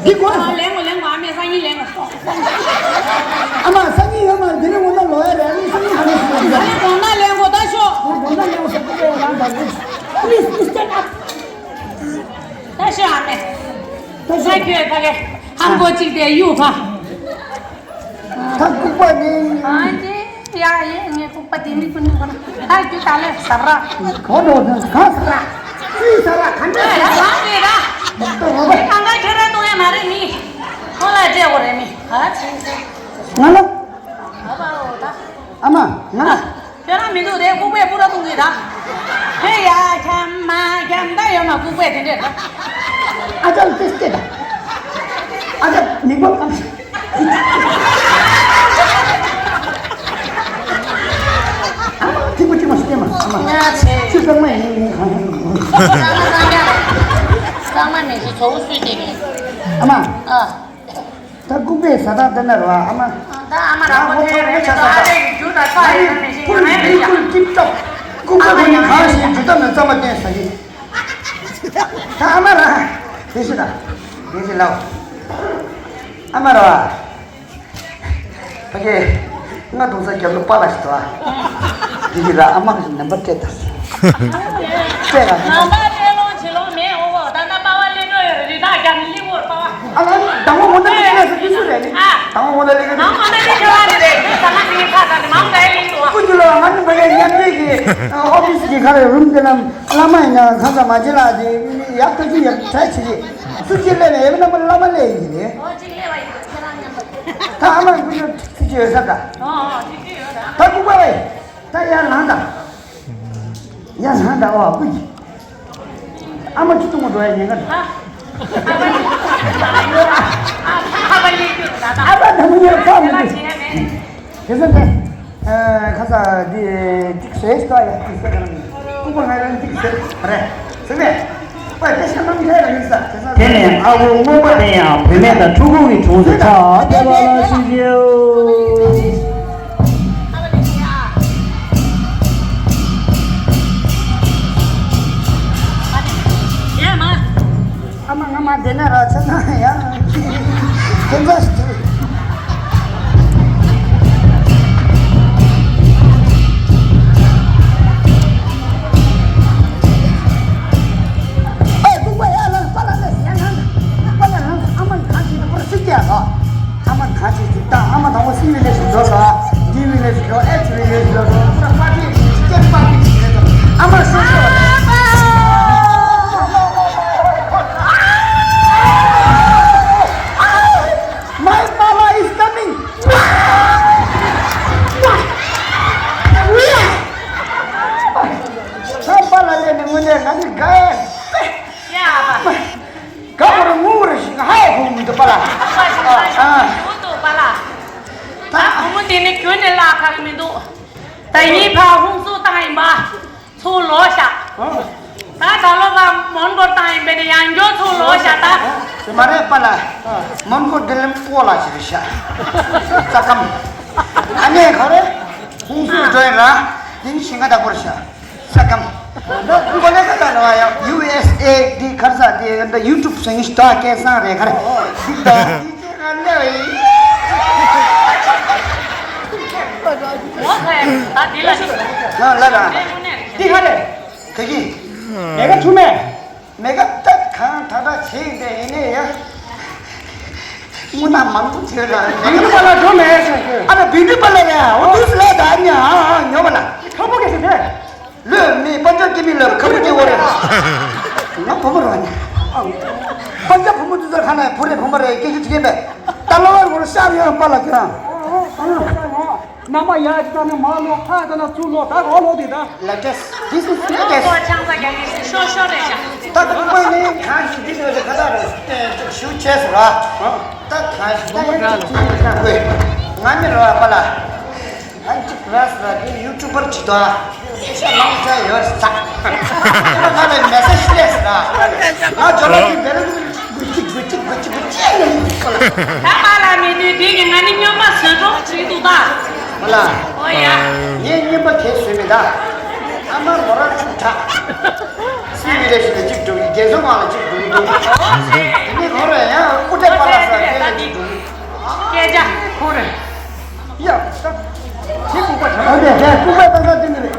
འདི་དགོས། ཨ་ལེན་གོ་ལེན་གོ་ཨ་མས་སང་ཉིན་ལེན་གོ་ཨ་མ་སང་ཉིན་ཡོད་མ་རེད། དེ་རིང་འོ་ན་ལོ་ཡ་རེད། ཨ་ནི་སང་ཉིན་ག་ནས་ཤོད་ཨ་ལེ་དགོང་དག་ལེན་གོ་ད་ཤོག་ཨ་དགོང་དག་ལེན་གོ་ས་ཀུ་ཀུ་རང་དང་ཀུ། Please, please stand up. ད་ཤོག་ཨ་མས། ད་ཤོག་ད་ཁྱོད་ཕ་གི་ཧམ་གོ་གཅིག་དེ་གཡུག་ཕ། ད་ལྐུགས་པ་ནི། ཨ་ནི། ཡ་ཡེ་ངས་ལྐུགས་པ་དེ་མི་ཀུན་ནི་ཁོ་ན་ད་རྒྱུ་ད་ལས་ཟ་ར། གོ་འགྲོ་ན་ག་ཟ་ར། ཅི་ཟ་ར་ག་འདྲ་ཟ་ར། ད་རོ་བས། ད་ང་ཁྱོད་ར་གཏོང་ཡ་མ་རེད་མི། ཁོ་ལ་སྤྲད་དགོས་རེད་མི། ཨ་ཙི། ང་ལ། ཨ་མ་ང་། ཁྱོད་རང་མི་འདུག་རེད། ལྐུགས་པས་སྤུ་ར་གཏོང་གི་ད། ཧེ་ཡ་ཁྱམ་མ་ཁྱམ་ད་ཡོད་མ་ལྐུགས་པས་དེ་འདྲས་ད། ཨ་ཅག་ཏེ་སྟེ་ད། ཨ་ཅག་མི་མགོ་ཨ་མ། ཨ་མ་ཐིག་པ་ཐིག་པ་ཞིག་སྟེ་མ་ཨ་མ། ང་ཚེ། ཁྱོད་གཙང་མ་ཡིན་ངས་གང་ཡང་མི་གོ། གཙང་མ་མེད་ཞིག་ཚོ་བོ་སུས་སྟེ་གི། ཨ་མ། ཨ། ད་ལྐུགས་པས་ཟ་ད་ལྟ་ན་རོ་ཨ་མ། ད་ཨ་མ་རང་ཁོ་ཐེ་རེ་མེ་ཏོ་ཨ་རེ་གི་རྒྱུ་ད་ཚ་ཡིན་ན་མི་ཤེས་ང་ཡང་མི་ཤེས། ལྐུགས་པ་ཁོ་ནི་གང་ཞིག་འཇུ་ད་མེད་རྩ་མ་བསྟན་ཟ་གི། ད་ཨ་མ་ར། དེ་ཤི་ད། དེ་ཤི་ལའོ། ཨ་མ་ར། ཕ་གི། ང་དུང་ས་རྒྱབ་ལོ་པ་ལ་ཤི་ད། དེ་ཤི་ད་ཨ་མ་གི་ནམ་པར་སྤྲད་ད། སྤྲད་ད། ང་ད་སྤྲད་ལོང་ཆེ་ལོང་མེད་འོ་འོ། ད་ན་པ་བ་ལེན་འགྲོ་ཡོད་རེད། ད་རྒྱབ་ལི་བོར་པ་བ། ཨ་ལ་དང་པོ་ངོ་ན་ལི་ཁ་ལ་ས་ཏི་སུ་རེད་ནི། ཨ། དང་པོ་ངོ་ན་ལི་ཁ་ལ་ས། ང་ངོ་ན་ལི་ཁ་ལ་ནི་རེད། ཁྱོད་ས་མ་ཏི་ཁ་ས་ནི་མང་ག་ཡ་ལིན་ཏོ། ཀུ་ཅི་ལོ་ང་ནི་མ་ག་ཡ་ཉམས་ལེན་གི་ཨོ་ཕི་སི་གི་ཁ་ལ་རུམ་དེ་ལ་བླ་མ་ཡིན་ན་ཁ་ས་མ་ཅི་ལ་དེ་ཡག་ཏུ་ཅི་ཡག་ཚ་ཆི་ཆི། སུ་ཅི་ལས་ནས་ཡབ་ན་མ་བླ་མ་ལས་ཡིན་ནི། ཨོ་ཅི་ལས་བ་ཡིན་ཁྱེད་རང་མཉམ་པ། ད་ཨ་མ་ཀུ་ཅི་ཅི་ཅི་ཡོད་ས་ད། ཨོ་ཨོ་ཅི་ཅི་ཡོད་ད། ད་ཀུ་པ་བས། ད་ཡར་ལངས་དང་། ཡར་ལངས་དང་ཨོ་ཨ་ཁུ་གྱི། ཨ་མ་ཅི་གཏོང་མ་འགྲོ་ཡ་ཉེན་ཁ་འདུག་ཨ་ཕ་ལས་རྒྱུ་ད་ད། ཨ་ཕ་ད་མི་ཉེར་ཁ་མི་འདུག་བྱེད་ཡ་མེད། དེ་ཚོ་དེ། ཁ་ས་འདི་ཏིག་སེ་ཤ་ཡ་ཏིག་སེ་ག་རང་ཀུ་པ་ང་རང་ཏིག་སེ་རེད། ཟེར་ནས། ཨོ་དེ་ཤ་ནམ་ཁའི་རང་ཡིན་ས་དེ་ས། དེ་ནས་ཨ་ཁུ་རྔོན་པ་དེ་ཡང་བུད་མེད་དང་ཕྲུ་གུ་གི་གྲོངས་སུ་ཆགས་བསྡད་པ་ལ་ཞུ་རྒྱུ། ཨ་མ་ང་མ་བསྡད་ན་ར་ཆ་ན་ཡང་ཁྱེད་ཚོ་ཞིག་ཨེ་ལྐུགས་པ་ཡ་ལ་པ་ལ་ལས་ཡ་ང་ལྐུགས་པ་ཡ་ང་ཨ་མ་གང་ཞིག་ན་པར་སིག་ཡ་ག་ཨ་མ་གང་ཞིག་ཅིག་ད་ཨ་མ་དང་པོ་སི་ཝི་ལེ་ཞིག་འགྲོ་ལ། ཌི་ཝི་ལེ་ཞིག་འགྲོ། ཨེཆ་ཝི་ལེ་ཞིག་འགྲོ། པུ་ར་པ་ཏི་ཅན་པ་ཏི་ཞིག་རེད། ཨ་མ་སུ་ཞིག My mama is coming. ཁམས་པ་ལ་ལས་ནི་དངོས་གནས་ང་ནི་དགའ་ཡ། ཡ་པ། དགའ་བོ་རུ་ངུ་བོ་རུ་ཞིག་ཧ་ཡ་གོ་མི་འདུག་པ་ལ། ཨ་ཨ། ད་བུ་མོ་དེ་ནི་ཁྱོད་ནི་བརླག་ག་གི་མི་འདུག་ད་ཡིན་ཕ་ཧུང་སུ་བཏང་ཡིན་པ། ཚུར་ལོག་ཤག་ད་ད་ལོ་ཕ་མོན་གྷོ་བཏང་ཡིན་པས་ནི་ཡང་བསྐྱར་ཚུར་ལོག་ཤག་ད། དེ་མ་རེད་པ་ལ། མོན་གྷོ་འདི་ལམ་པོ་ལ་ཞིག་རེད་ཤག་རྩ་ཁམས། ཨ་མས་ག་རེ། ཁོང་ཚོས་འགྲོ་ཡིན་ར། དེ་ནི་ཞིང་ཁ་བདག་པོར་བྱ། ས་ཀམ། ཁོ་ལས་ཁ་ད་ར་ཡ་ཡུ་ཨེས་ཨེ་འདི་གར་ས་དེ་འདི་ཡུ་ཊུབ་སུ་ཡིན་ཤི་ཏོ་སྐལ་བཟང་རེད་ག་རེ། འདི་ད་འདི་ཅི་ག་ལས་ཡིན། ང་ལ་ར། འདི་ག་རེ། ག་གི། མེ་ག་ཐུ་མེ། མེ་ག་ཏག་གང་ད་ད་བྱེད་འདི་ཡིན་ནི་ཡ། དངོས་གནས་མང་པོ་བྱོས་ལ། མི་འདུག་པ་ལ་འགྲོ་མེད་ཟེར་གྱི། ཨ་ལ་བི་འདུག་པ་ལ་ཡ་འོ་དུས་ལ་ད་ཉ་ཨ་ཨ་ཉོ་བ་ལ། ཁ་པོ་གེ་སི་དེ། ལོས་མི་པ་ཅག་སྐྱེ་མི་ལ་ཁ་པོ་སྐྱེ་བ་རེད། ང་བུ་མོ་རང་ཉ། པ་ཅག་བུ་མོ་དུས་ཚོད་ཁ་ན་བུ་རེད་བུ་མོ་རེད་སྐད་ཆ་དྲིས་མཁན་པས། ད་ལོ་བར་བོར་ཤར་ཡོད་པ་ལ་ཁྱེད་རང་། ནང་མ་ཡ་ཅི་ད་ནི་མ་ལོ་ཧ་ད་ན་ཚུར་ལོ་ད་གོ་ལོ་དེ་ད། Latest. This is latest. ཁོ་ཆང་ས་རྒྱག་གི་ཤོ་ཤོ་རེད་ཤག་ད་དུང་མ་ནི་གང་ཞིག་འདི་ཚོ་ཞིག་ཁ་ད་རེད་ཞུ་བྱས་སོ་ར། ད་གང་ཞིག་ད་ཡང་ཅིག་ཅིག་ཁ་དགོས། ང་ནི་རོ་ཨ་པ་ལ། ང་ཅིག་ར་སོ་ར་འདི་ཡུ་ཊུབ་པར་ཅིག་ཏོ། ཤ་ལང་ཚ་ཡོད་ས། ང་ལ་མེ་སེ་ཇི་སླེབས་སོ་ར། ང་ཇོ་ལ་ཅིག་བེ་ར་ད་པཱ་ལགས་མེད་དུས་དེ་གི་ང་ནི་སྨྱོན་པ་བཟོས་འགྲོ་བྱེད་འདུག་ད། པཱ་ལགས། ཨོ་ཡ། ངས་རྔན་པ་གས་བཟོས་མེད་ད། ཨ་མ་མོ་རང་ཕྱུག་དྲག་སུས་མི་རེ་ཞིག་ལ་གཅིག་འགྲོ་གི་རྒྱལ་སྲུང་དབང་ལ་གཅིག་འགྲོ་གི་འདུག་དེ་ནས་ཁོ་ར་ཡང་དབུ་སྐྲ་པཱ་ལགས་ས་སྐད་ལ་གཅིག་འགྲོ་གི། སྐད་ཆ་ཁོ་རེ། ཡ། ད། ཁྱེད་ལྐུགས་པ་དྲང་ཨ་ནི་ཁྱེད་ལྐུགས་པ་ཏག་ཏག་སྟོན་གི་རེད།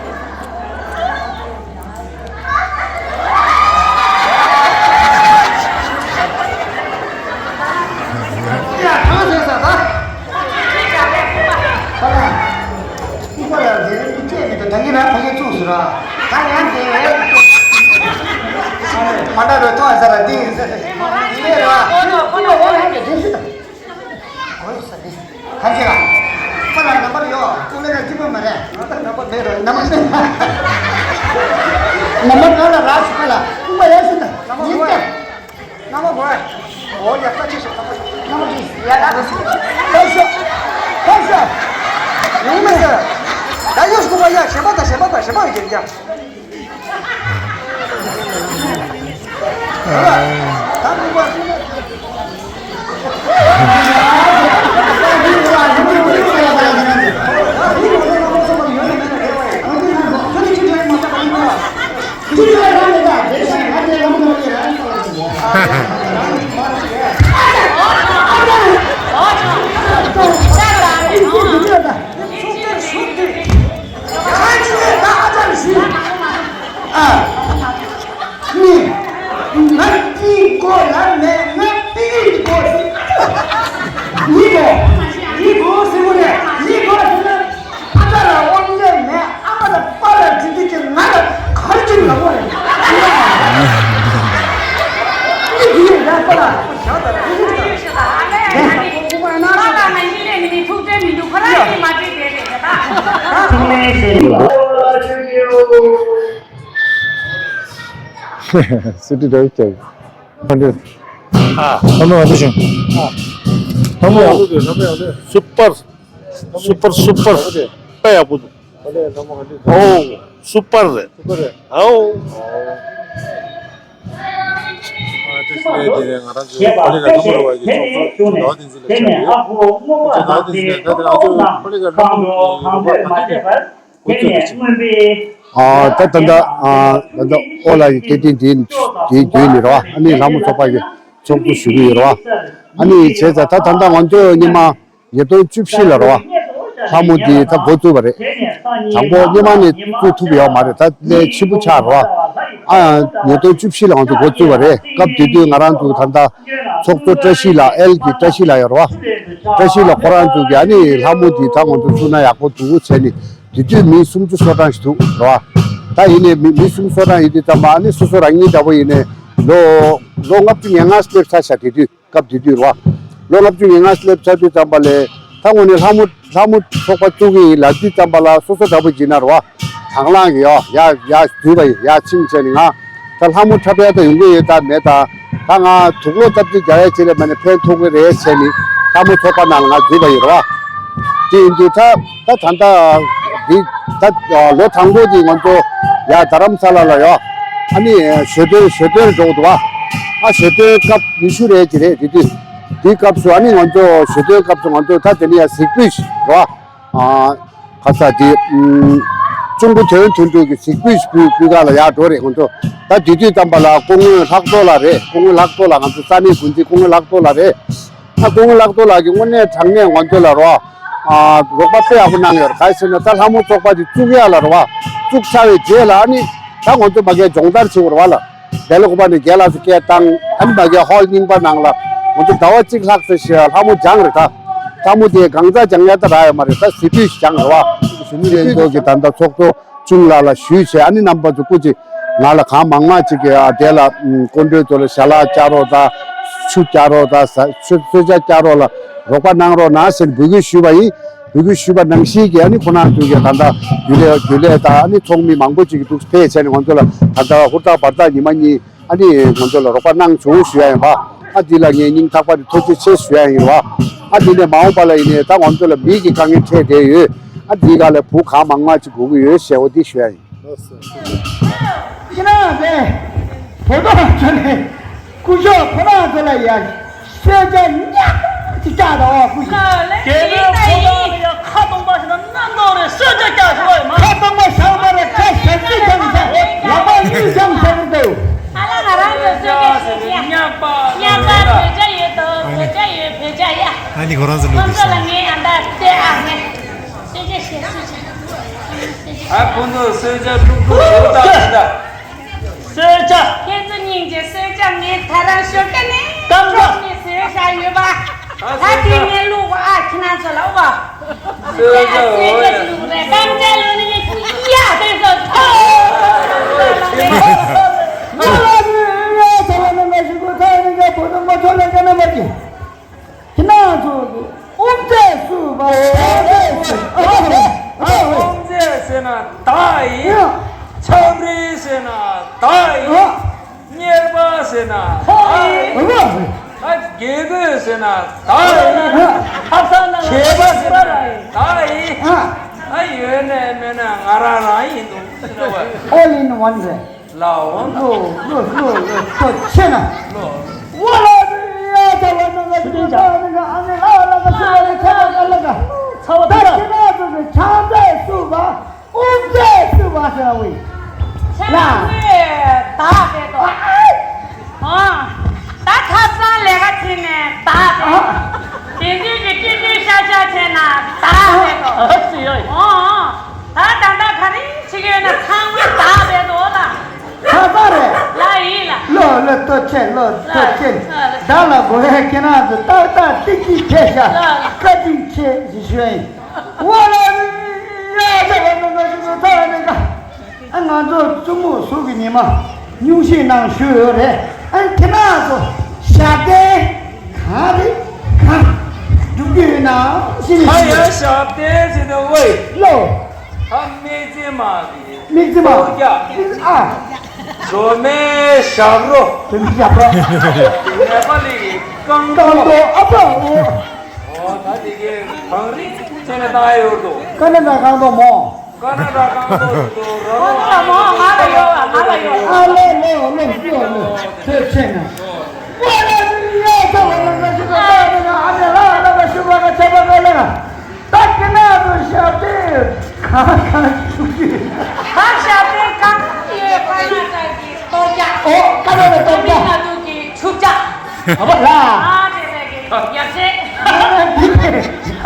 ཡ་གང་ཟེར་ས་ད། ད་ལ། ལྐུགས་པ་ལ་རེ་རེ་བཅད་མི་འདུག་ད་གིན་རང་ཕ་གིར་བཙུགས་སོང་ར། ད་ཡང་དེ། མ་འདྲ་རུ་ཐོག་ཟེར་ར་འདི་ཡིན་ཟེར། ཡིན་ནའི་ར། ཁོ་ཚོ་ཁོ་ཚོ་འོ་ཡང་དེ་དེ་ཞུ་ད། ཨོ་ཡོད་ས་རེད། ཐམས་ཅད་ལ། ཁོ་ལ་ནམ་བར་ཡོད། ཁོ་ལ་ན་སྐྱིད་པོ་མ་རེད། ང་ལ་ནམ་བར་མེད་རོ། ནམ་བར་མེད། ནམ་བར་ང་ལ་རག་ཞིག་ཁོ་ལ་ཁུག་པ་ཡར་ཞུ་ད། ཡིན་ཏེ། ནམ་བར་གོ་ཨེ། ཨོ་ཡ་ཁ་ཆེ་ཞིག་ནམ་བར་ཞིག་ཡ་ལ་རེ་ཞིག་ཁ་ཤོ། ཁ་ཤོ། ཡོང་མི་ཟེར། ད་ཡོད་ཁུག་པ་ཡ་གཞན་པ་དང་གཞན་པ་དང་གཞན་པ་ཡོད་ཀྱི་ཡ། ཨ། ནི། ང་འདི་དགོས་ལབ་མེད། ང་པི་ཀི་དགོས་ཟེར། ཡིན་གོ། ཡིན་གོ་ཟེར་གོ་རེད། ཡིན་གོ་ཟེར་ན། ཨ་ཅག་ལ་དབང་ཆ་མེད། ཨ་མ་ལ་པཱ་ལགས་འདྲི་འདྲི་བྱེད། ང་ལ་ག་རེ་བྱེད་ལབ་དགོས་རེད། ཡིན་གོ་ཡིན་གོ་ཟེར་པཱ་ལགས། ཁོ་ཁྱབ་ད་ར་ཁོ་ཁྱབ་ད་ར། ཁོ་ཁོ་ཨ་ན་ཁྱོད་པཱ་ལགས་ང་གཉིས་ལས་ནི་ཐུགས་བྲེལ་མི་འདུག་ཁོ་རང་གཉིས་མ་བྲེལ་བསྡད་རེད་ད། ཐུགས་ལན་ཟེར་མི་འདུག་སུ་ཏི་འདྲ་བོ་བྱས། ཨ། ལྷ་མོ་ཡག་པོ་བྱུང་། ཨ། ལྷ་མོ་ཡག་པོ། སུ་པར། སུ་པར་སུ་པར། དཔེ་ཡག་པོ་འདུག་ཨོ། སུ་པར་རེད། སུ་པར་རེད། ཨོ། ཨ་ཏི་སི་ལེ་དེ་རེད། ང་རང་ཚོའི་ཕོ་ལི་ཀ་ལྷ་མོ་ར་བ་གི་ཚོགས་གཙོ་ཟླ་བ་བསྟན་འཛིན་ལགས་ཆགས་ཡོད། ང་ཚོ་ཟླ་བ་བསྟན་འཛིན་ལགས་ད་ལྟ་ང་ཚོ་ཕོ་ལི་ཀ་ལྷ་མོ་གི་རུ་ཁག་ད་ལྟ་འགོ་བཙུགས་ཡོད་ཅིང་། ཨ། ད་ད་ལྟ་ཨ་ད་ལྟ་ཨོ་ལགས་ཀྱི་སྐད་འཕྲིན་དེ་དེའི་བརྒྱུད་ནས་རེད་བ། ཨ་ནི་ལྷ་མོ་ཚོགས་པ་གི་ཚོགས་གཙོ་ཞུ་གི་ཡོད་རེད་བ། ཨ་ནི་བྱས་ཙང་ད་ད་ལྟ་ང་ཚོ་ཉི་མ་ཉིས་སྟོང་བཅུ་བཞི་ལ་རེད་བ། ལྷ་མོ་འདི་ད་འགོ་བཙུགས་པ་རེད། དང་པོ་སྔོན་མ་ནས་བཙུགས་ཐུབ་ཡོད་མ་རེད། ད་ལས་ཕྱི་པོ་ཆགས་རེད་བ། ཨ། ཉིས་སྟོང་བཅུ་བཞི་ལ་ང་ཚོ་འགོ་བཙུགས་པ་རེད། སྐབས་དེ་དུས་ང་རང་ཚོ་ད་ལྟ་ཚོགས་གཙོ་བཀྲ་ཤིས་ལགས། ཨེལ་གྱི་བཀྲ་ཤིས་ལགས་ཡོད་རེད་བ། བཀྲ་ཤིས་ལགས་ཁོ་རང་ཚོ་གིས་ཨ་ནི་ལྷ་མོ་འདི་ད་ང་ཚོ་བཙུགས་ན་ཡག་པོ་འདུག་བྱས་ནས། དེ་དུས་མི་སུམ་ཅུ་སོ་གྲངས་ཤིག་འདུག་རེད་བ། ད་ཡིན་ནའི་མི་མི་སུམ་ཅུ་སོ་གྲངས་ཡིན་དུས་ཙམ་པ། ཨ་ནི་སོ་སོ་རང་ཉིད་འདྲ་པོ་ཡིན་ནའི་ལོ་ལོ་ལྔ་བཅུ་ང་ལྔ་སླེབས་ཚར་ཤག་དེ་དུས། སྐབས་དེ་དུས་རེད་བ། ལོ་ལྔ་བཅུ་ང་ལྔ་སླེབས་ཚར་དུས་ཙམ་པ་ལས་ད་དངོས་གནས་ལྷ་མོ་ལྷ་མོ་ཚོགས་པ་བཙུགས་ཀྱི་ཡིན་ལབ་དུས་ཙམ་པ་ལ་སོ་སོ་འདྲ་པོ་བྱས་ན་རེད་བ། དང་བླངས་ཀྱིས་ཡ་ཡ་ཡ་འཛུལ་བ་ཡིན། ཡ་ཕྱིན་བྱས་ནས་ང་ད་ལྷ་མོ་འཁྲབ་ཡ་ད་ཡོང་གི་ཡོད་ད་མེད་ད། ད་ང་དུག་ལོག་སྟབས་བདེ་རྒྱག་ཡ་བྱེད་ལས་མ་ནས་ཕན་ཐོགས་ཀྱི་རེད་བྱས་ནས་ལྷ་མོ་ཚོགས་པ་ནང་ལ་ང་འཛུལ་བ་ཡིན་རེད་བ། དེ་ཡིན་དུས་ད་ད་ད་ལྟ་འདི་ད་ལོ་དང་པོ་དེ་ང་ཚོ་ཡ་རྡ་རམ་ས་ལ་ལ་ཡོད། ཨ་ནི་ཞོ་སྟོན་ཞོ་སྟོན་འགྲོ་གི་འདུག་བ། ཨ་ཞོ་སྟོན་སྐབས་ཉི་ཤུ་རེད་ཅི་རེད་དེ་དུས། དེའི་སྐབས་སུ་ཨ་ནི་ང་ཚོ་ཞོ་སྟོན་སྐབས་སུ་ང་ཚོ་ད་དེ་ནི་ཡ་གཟིགས་འབུལ་ཞིག་རེད་བ། ཨ། ཁ་ས་དེ། ཨུམ། གཅུང་པོ་དོན་མཐུན་གྲོས་ཀྱི་གཟིགས་འབུལ་ཞུ་འབུལ་ག་ལ་ཡར་འགྲོ་རེད་ཁོང་ཚོ། ད་དེ་དུས་ཙམ་པ་ལ་སྐུ་ངོ་ལྷག་རྡོར་ལགས་རེད། སྐུ་ངོ་ལྷག་རྡོར་ལགས་ང་ཚོ་ས་གནས་དགོན་སྡེ་སྐུ་ངོ་ལྷག་རྡོར་ལགས་རེད། ད་སྐུ་ངོ་ལྷག་རྡོར་ལགས་ཀྱིས་དངོས་གནས་དྲང་གནས་ང་ཚོ་ལ་རོགས། ཨ། རོགས་པ་དཔེ་ཡག་པོ་གནང་ཡོད་རེད། ག་རེ་ཟེར་ན་ད་ལྷ་མོ་ཚོགས་པ་དེ་བཙུགས་ཡ་ལ་རོགས། བཙུགས་ཚར་བའི་རྗེས་ལ་ཨ་ནི་ད་ང་ཚོ་མ་གིར་སྦྱོང་བརྡར་བྱེད་དགོས་རེད་བ་ལ། དེ་ལ་གོ་བ་ནས་རྒན་ལགས་སུ་སྐད་བཏང་། ཨ་ནི་མ་གིར་ཧོལ་རྙིང་པ་ནང་ལ་ང་ཚོ་ཟླ་བ་གཅིག་ལྷག་ཙམ་ཞིག་ལྷ་མོ་སྦྱངས་རེད་ད། ལྷ་མོ་དེ་གང་ཙམ་སྦྱང་ཡ་ད་རག་ཡོད་མ་རེད། ད་གཟིགས་འབུལ་ཞིག་སྦྱངས་རེད་བ། གཟིགས་འབུལ་ལྷན་ཚོགས་ཀྱི་ད་ལྟ་ཚོགས་གཙོ་གཅུང་ལགས་ལ་ཞུས་བྱས། ཨ་ནི་རྣམ་པ་ཚོ་སྐུ་མཁྱེན་ང་ལ་གང་མང་མང་ཅིག་གིས་ཨ་དེ་ལ་སྐུ་མགྲོན་ཚོ་ལ་ཞལ་ལག་བཅར་རོགས་དང་། ཆུ་བཅར་རོགས་དང་། ཟ་ཆུ་གསོལ་ཇ་བཅར་རོགས་ལ་རོགས་པ་གནང་རོགས་གནང་ཟེར་འབོད་སྐུལ་ཞུས་པ་ཡིན། འབོད་སྐུལ་ཞུས་པ་ནང་བཞིན་གྱི་ཨ་ནི་ཁོང་རྣམ་ཚོ་གིས་ད་ལྟ་རྒྱུན་ལས་རྒྱུན་ལས་དང་ཨ་ནི་ཚོགས་མི་མང་པོ་ཅིག་གིས་འདུག་ཕེབས་བྱས་ནས་ང་ཚོ་ལ་ད་ལྟ་ཧུར་ཐག་འབད་ཐག་ཉི་མ་གཉིས་ཨ་ནི་ང་ཚོ་ལ་རོགས་པ་གནང་བྱུང་ཞུ་ཡ་ཡིན་པ། ཨ་འདི་ལ་ངས་སྙིང་ཐག་པ་ནས་ཐུགས་རྗེ་ཆེ་ཞུ་ཡ་ཡིན་པ། ཨ་འདི་ནས་མ་འོངས་པ་ལ་ཡིན་ནའི་ད་ང་ཚོ་ལ་མི་གི་དཀའ་ངལ་འཕྲད་བསྡད་ཡོད། ཨ་འདི་ག་ལ་བུ་གང་མང་མང་ཅིག་དགོས་ཀྱི་ཡོད་ཞེས་འོ་འདི་ཞུ་ཡ་ཡིན། ཁྱེད་རང་ཚོས་བོད་ཐོག་ཚོ་ནས་སྐུ་ཞབས་ཁོ་རང་ཚོ་ལ་ཡ་གསོལ་ཇ་ཉག་ཅིག་བཅག་དང་། ཨོ་སྐུ་ཞབས། རྒྱལ་པོའི་ཁོ་རང་ལ་ཡ་ཁ་སྟོང་པ་ཞིག་དང་སྣ་མདོག་རེ་གསོལ་ཇ་བཅག་ཞུ་བ་ཡིན་མ། ཁ་སྟོང་པ་བཞག་མ་རེད། ཁ་ཞབས་ཕྱི་བྱས་ནས་ལག་པ་གཉིས་བརྐྱངས་བྱས་ནས་འདུག་ཨ་ལ་ང་རང་ཚོ་གསོལ་ཇ་ཞིག་ཡ། ཉག་པ་ཉག་པ་བོད་ཇ་ཡོད་དོ། བོད་ཇ་ཡོད། བོད་ཇ་ཡ། ཨ་ནི་ཁོ་རང་ཚོ་ལུག་ཁོང་ཚོ་ལ་ངས་ཨ་འདྲ་སྟེར་ཨ་ངས། གསོལ་ཇ་བཞེས། གསོལ་ཇ། ཨ་ཁོང་ཚོ་གསོལ་ཇ་ལུག་ལུག་ཞོ་བཏགས་ཤིག་ད། གསོལ་ཇ། ཁྱེད་ཚོ་སྙིང་རྗེ། གསོལ་ཇ་ངས་ད་རང་ཞོ་ཀ་ནས་སྐམ་ཇ་ནས་བཟོས་བཞག་ཡོད་པ། ད་དེ་ངས་བླུགས་པ། ཨ་ཁྱེད་རང་ཚོ་ལ་ཨོ་བ། གསོལ་ཇ་གསོལ་ཇ་ཞིག་བླུགས་རེད། སྐམ་ཇ་བླུགས་ནས་ཡ་དེ་ཚོ་ཐོ། ཁྱེད་རང་ཚོ་གི་དབུ་མཛད་སུ་བ། ཁྱེད་རང་ཚོ་གི་དབུ་མཛད་སུ་བ། དབུ་མཛད་ཟེར། ཨ་ཨ་ཨ་ཨ། དབུ་མཛད་ཟེར་ན་བདག་ཡིན། ཨ། ཆབ་རིལ་ཟེར་ན་བདག་ཡིན། ཨ། གཉེར་པ་ཟེར་ན་བདག་ཡིན། ཨ་ཨ། ཨ་རྒྱལ་པོ་ཟེར་ན་བདག་ཡིན། ཨ། ཁ་སང་ན་མཁས་པ་ཟེར་ན་བདག་ཡིན། ཨ། ཨ་ཡོད་ནས་མེད་ན་ང་རང་རང་ཡིན་འདུག་ཟེར་བ། All in one རེད། ལའོ། ལོ་ལོ་ལོ་ལོ་ལོ་ཆེ་ན། ལོ། ཝ་ལ་ཡ་ད་ལ་ན་ང་ཚོ་ད་ནི་ང་ཨ་ནེ་ལ་ལ་ང་ཚོ་ལ་ཁ་ལ་ལ་ལ་ཚ་བ་ད་ད་ཁྱེད་རང་ཚོ་གི་ཆང་རྩེད་སུ་བ། དབུ་མཛད་སུ་བ་ཟེར་བའི་ལ། ཆང་རྩེད་བདག་རེད་དོ། ཨ། ད་ཁ་སང་ལས་ཀ་བྱེད་ནས་བདག་རེད། ཨ། དེ་དུས་ཀྱི་ཀྲི་ཀྲི་ཤ་ཤ་བྱས་ན་བདག་རེད་དོ། ཨ་ཙི་ཡོད། ཨོ། ད་ད་ལྟ་ག་རེ་བྱེད་ཀྱི་ཡོད་ན་ཚང་མ་བདག་རེད་དོ་ལ། ཁ་པ་རེད། ལ་ཡིན་ལ། ལོ་ལོ་ལྟོ་ཆེ། ལོ་ལྟོ་ཆེ། ལ་ལ། བདག་ལ་དགོས་ཡ་ཁྱེད་རང་ཚོ་ཏག་ཏག་ཏིག་ཏིག་ཕེབས་ཤག་ལ་ལ། བཀའ་དྲིན་ཆེ་ཞེས་ཞུ་ཡ་ཡིན། ཝ་ལ་ཡ་ད་ལ་ལ་ལ་ལ་ལ་ལ་ལ། ཨ་ང་ཚོ་བཙུན་མོ་ཟུག་གི་ཉི་མ་སྙུང་གཞི་གནང་ཞུས་ཡོད་རེད། ཨ་ཁྱེད་རང་ཚོ་ཞབས་བརྟན་གང་རེད་གང་སྒྲུབ་ཀྱི་ཡོད་ན་ཤེས་ནས། ཨ་ཡ་ཞབས་བརྟན་ཟེར་དུས་ཝེ། ལོ། ད་དམིགས་བརྩེ་མ་གི་དམིགས་བརྩེ་མ། གཏོར་རྒྱག་ཨ། སྒྲོལ་མའི་ཞབས་བྲོ། སྒྲོལ་མའི་ཞབས་བྲོ། ནེ་པ་ལི་གི་རྐང་རྐང་རྡོ། རྡོ་ཨ་ཕ་ཨོ། ཨོ་ད་དེ་གའི་གངས་རི་ཚེ་ནས་བཏང་ཡོད་དོ། ཀ་ན་ཌ་རྐང་རྡོ་མོ། ཀ་ན་ཌ་རྐང་རྡོ་དོ་ར་ལོ། ཨོ་ད་མོ་ང་ལ་ཡོད་ང་ལ་ཡོད། ཨ་ལེ་ལེ་ལེ་ལེ་ལེ་ཐོས་ཆེ་ན། ཨོ་ལེ་ཡ་ད་བ་ལ་ང་ཞུ་ག་ད་ཨ་ལེ་ལ་ལ་ང་ཞུ་ག་ང་ཆ་བ་ག་ལེ་ན། ད་ཁྱེད་རང་ཚོ་ཞབས་བརྟན་གང་གང་བྱུང་གི། ད་ཞབས་བརྟན་གང་ཡོད། ཀ་ན་ཌ་གི་གཏོར་རྒྱག་ཨོ་ཀ་ན་ཌ་གཏོར་རྒྱག་ཨ་མི་ལ་དུ་གི་ཆུ་བྱ། ཨ་བ་ལ། ཨ་དེ་རེད་གི་ཡབ་སྲས།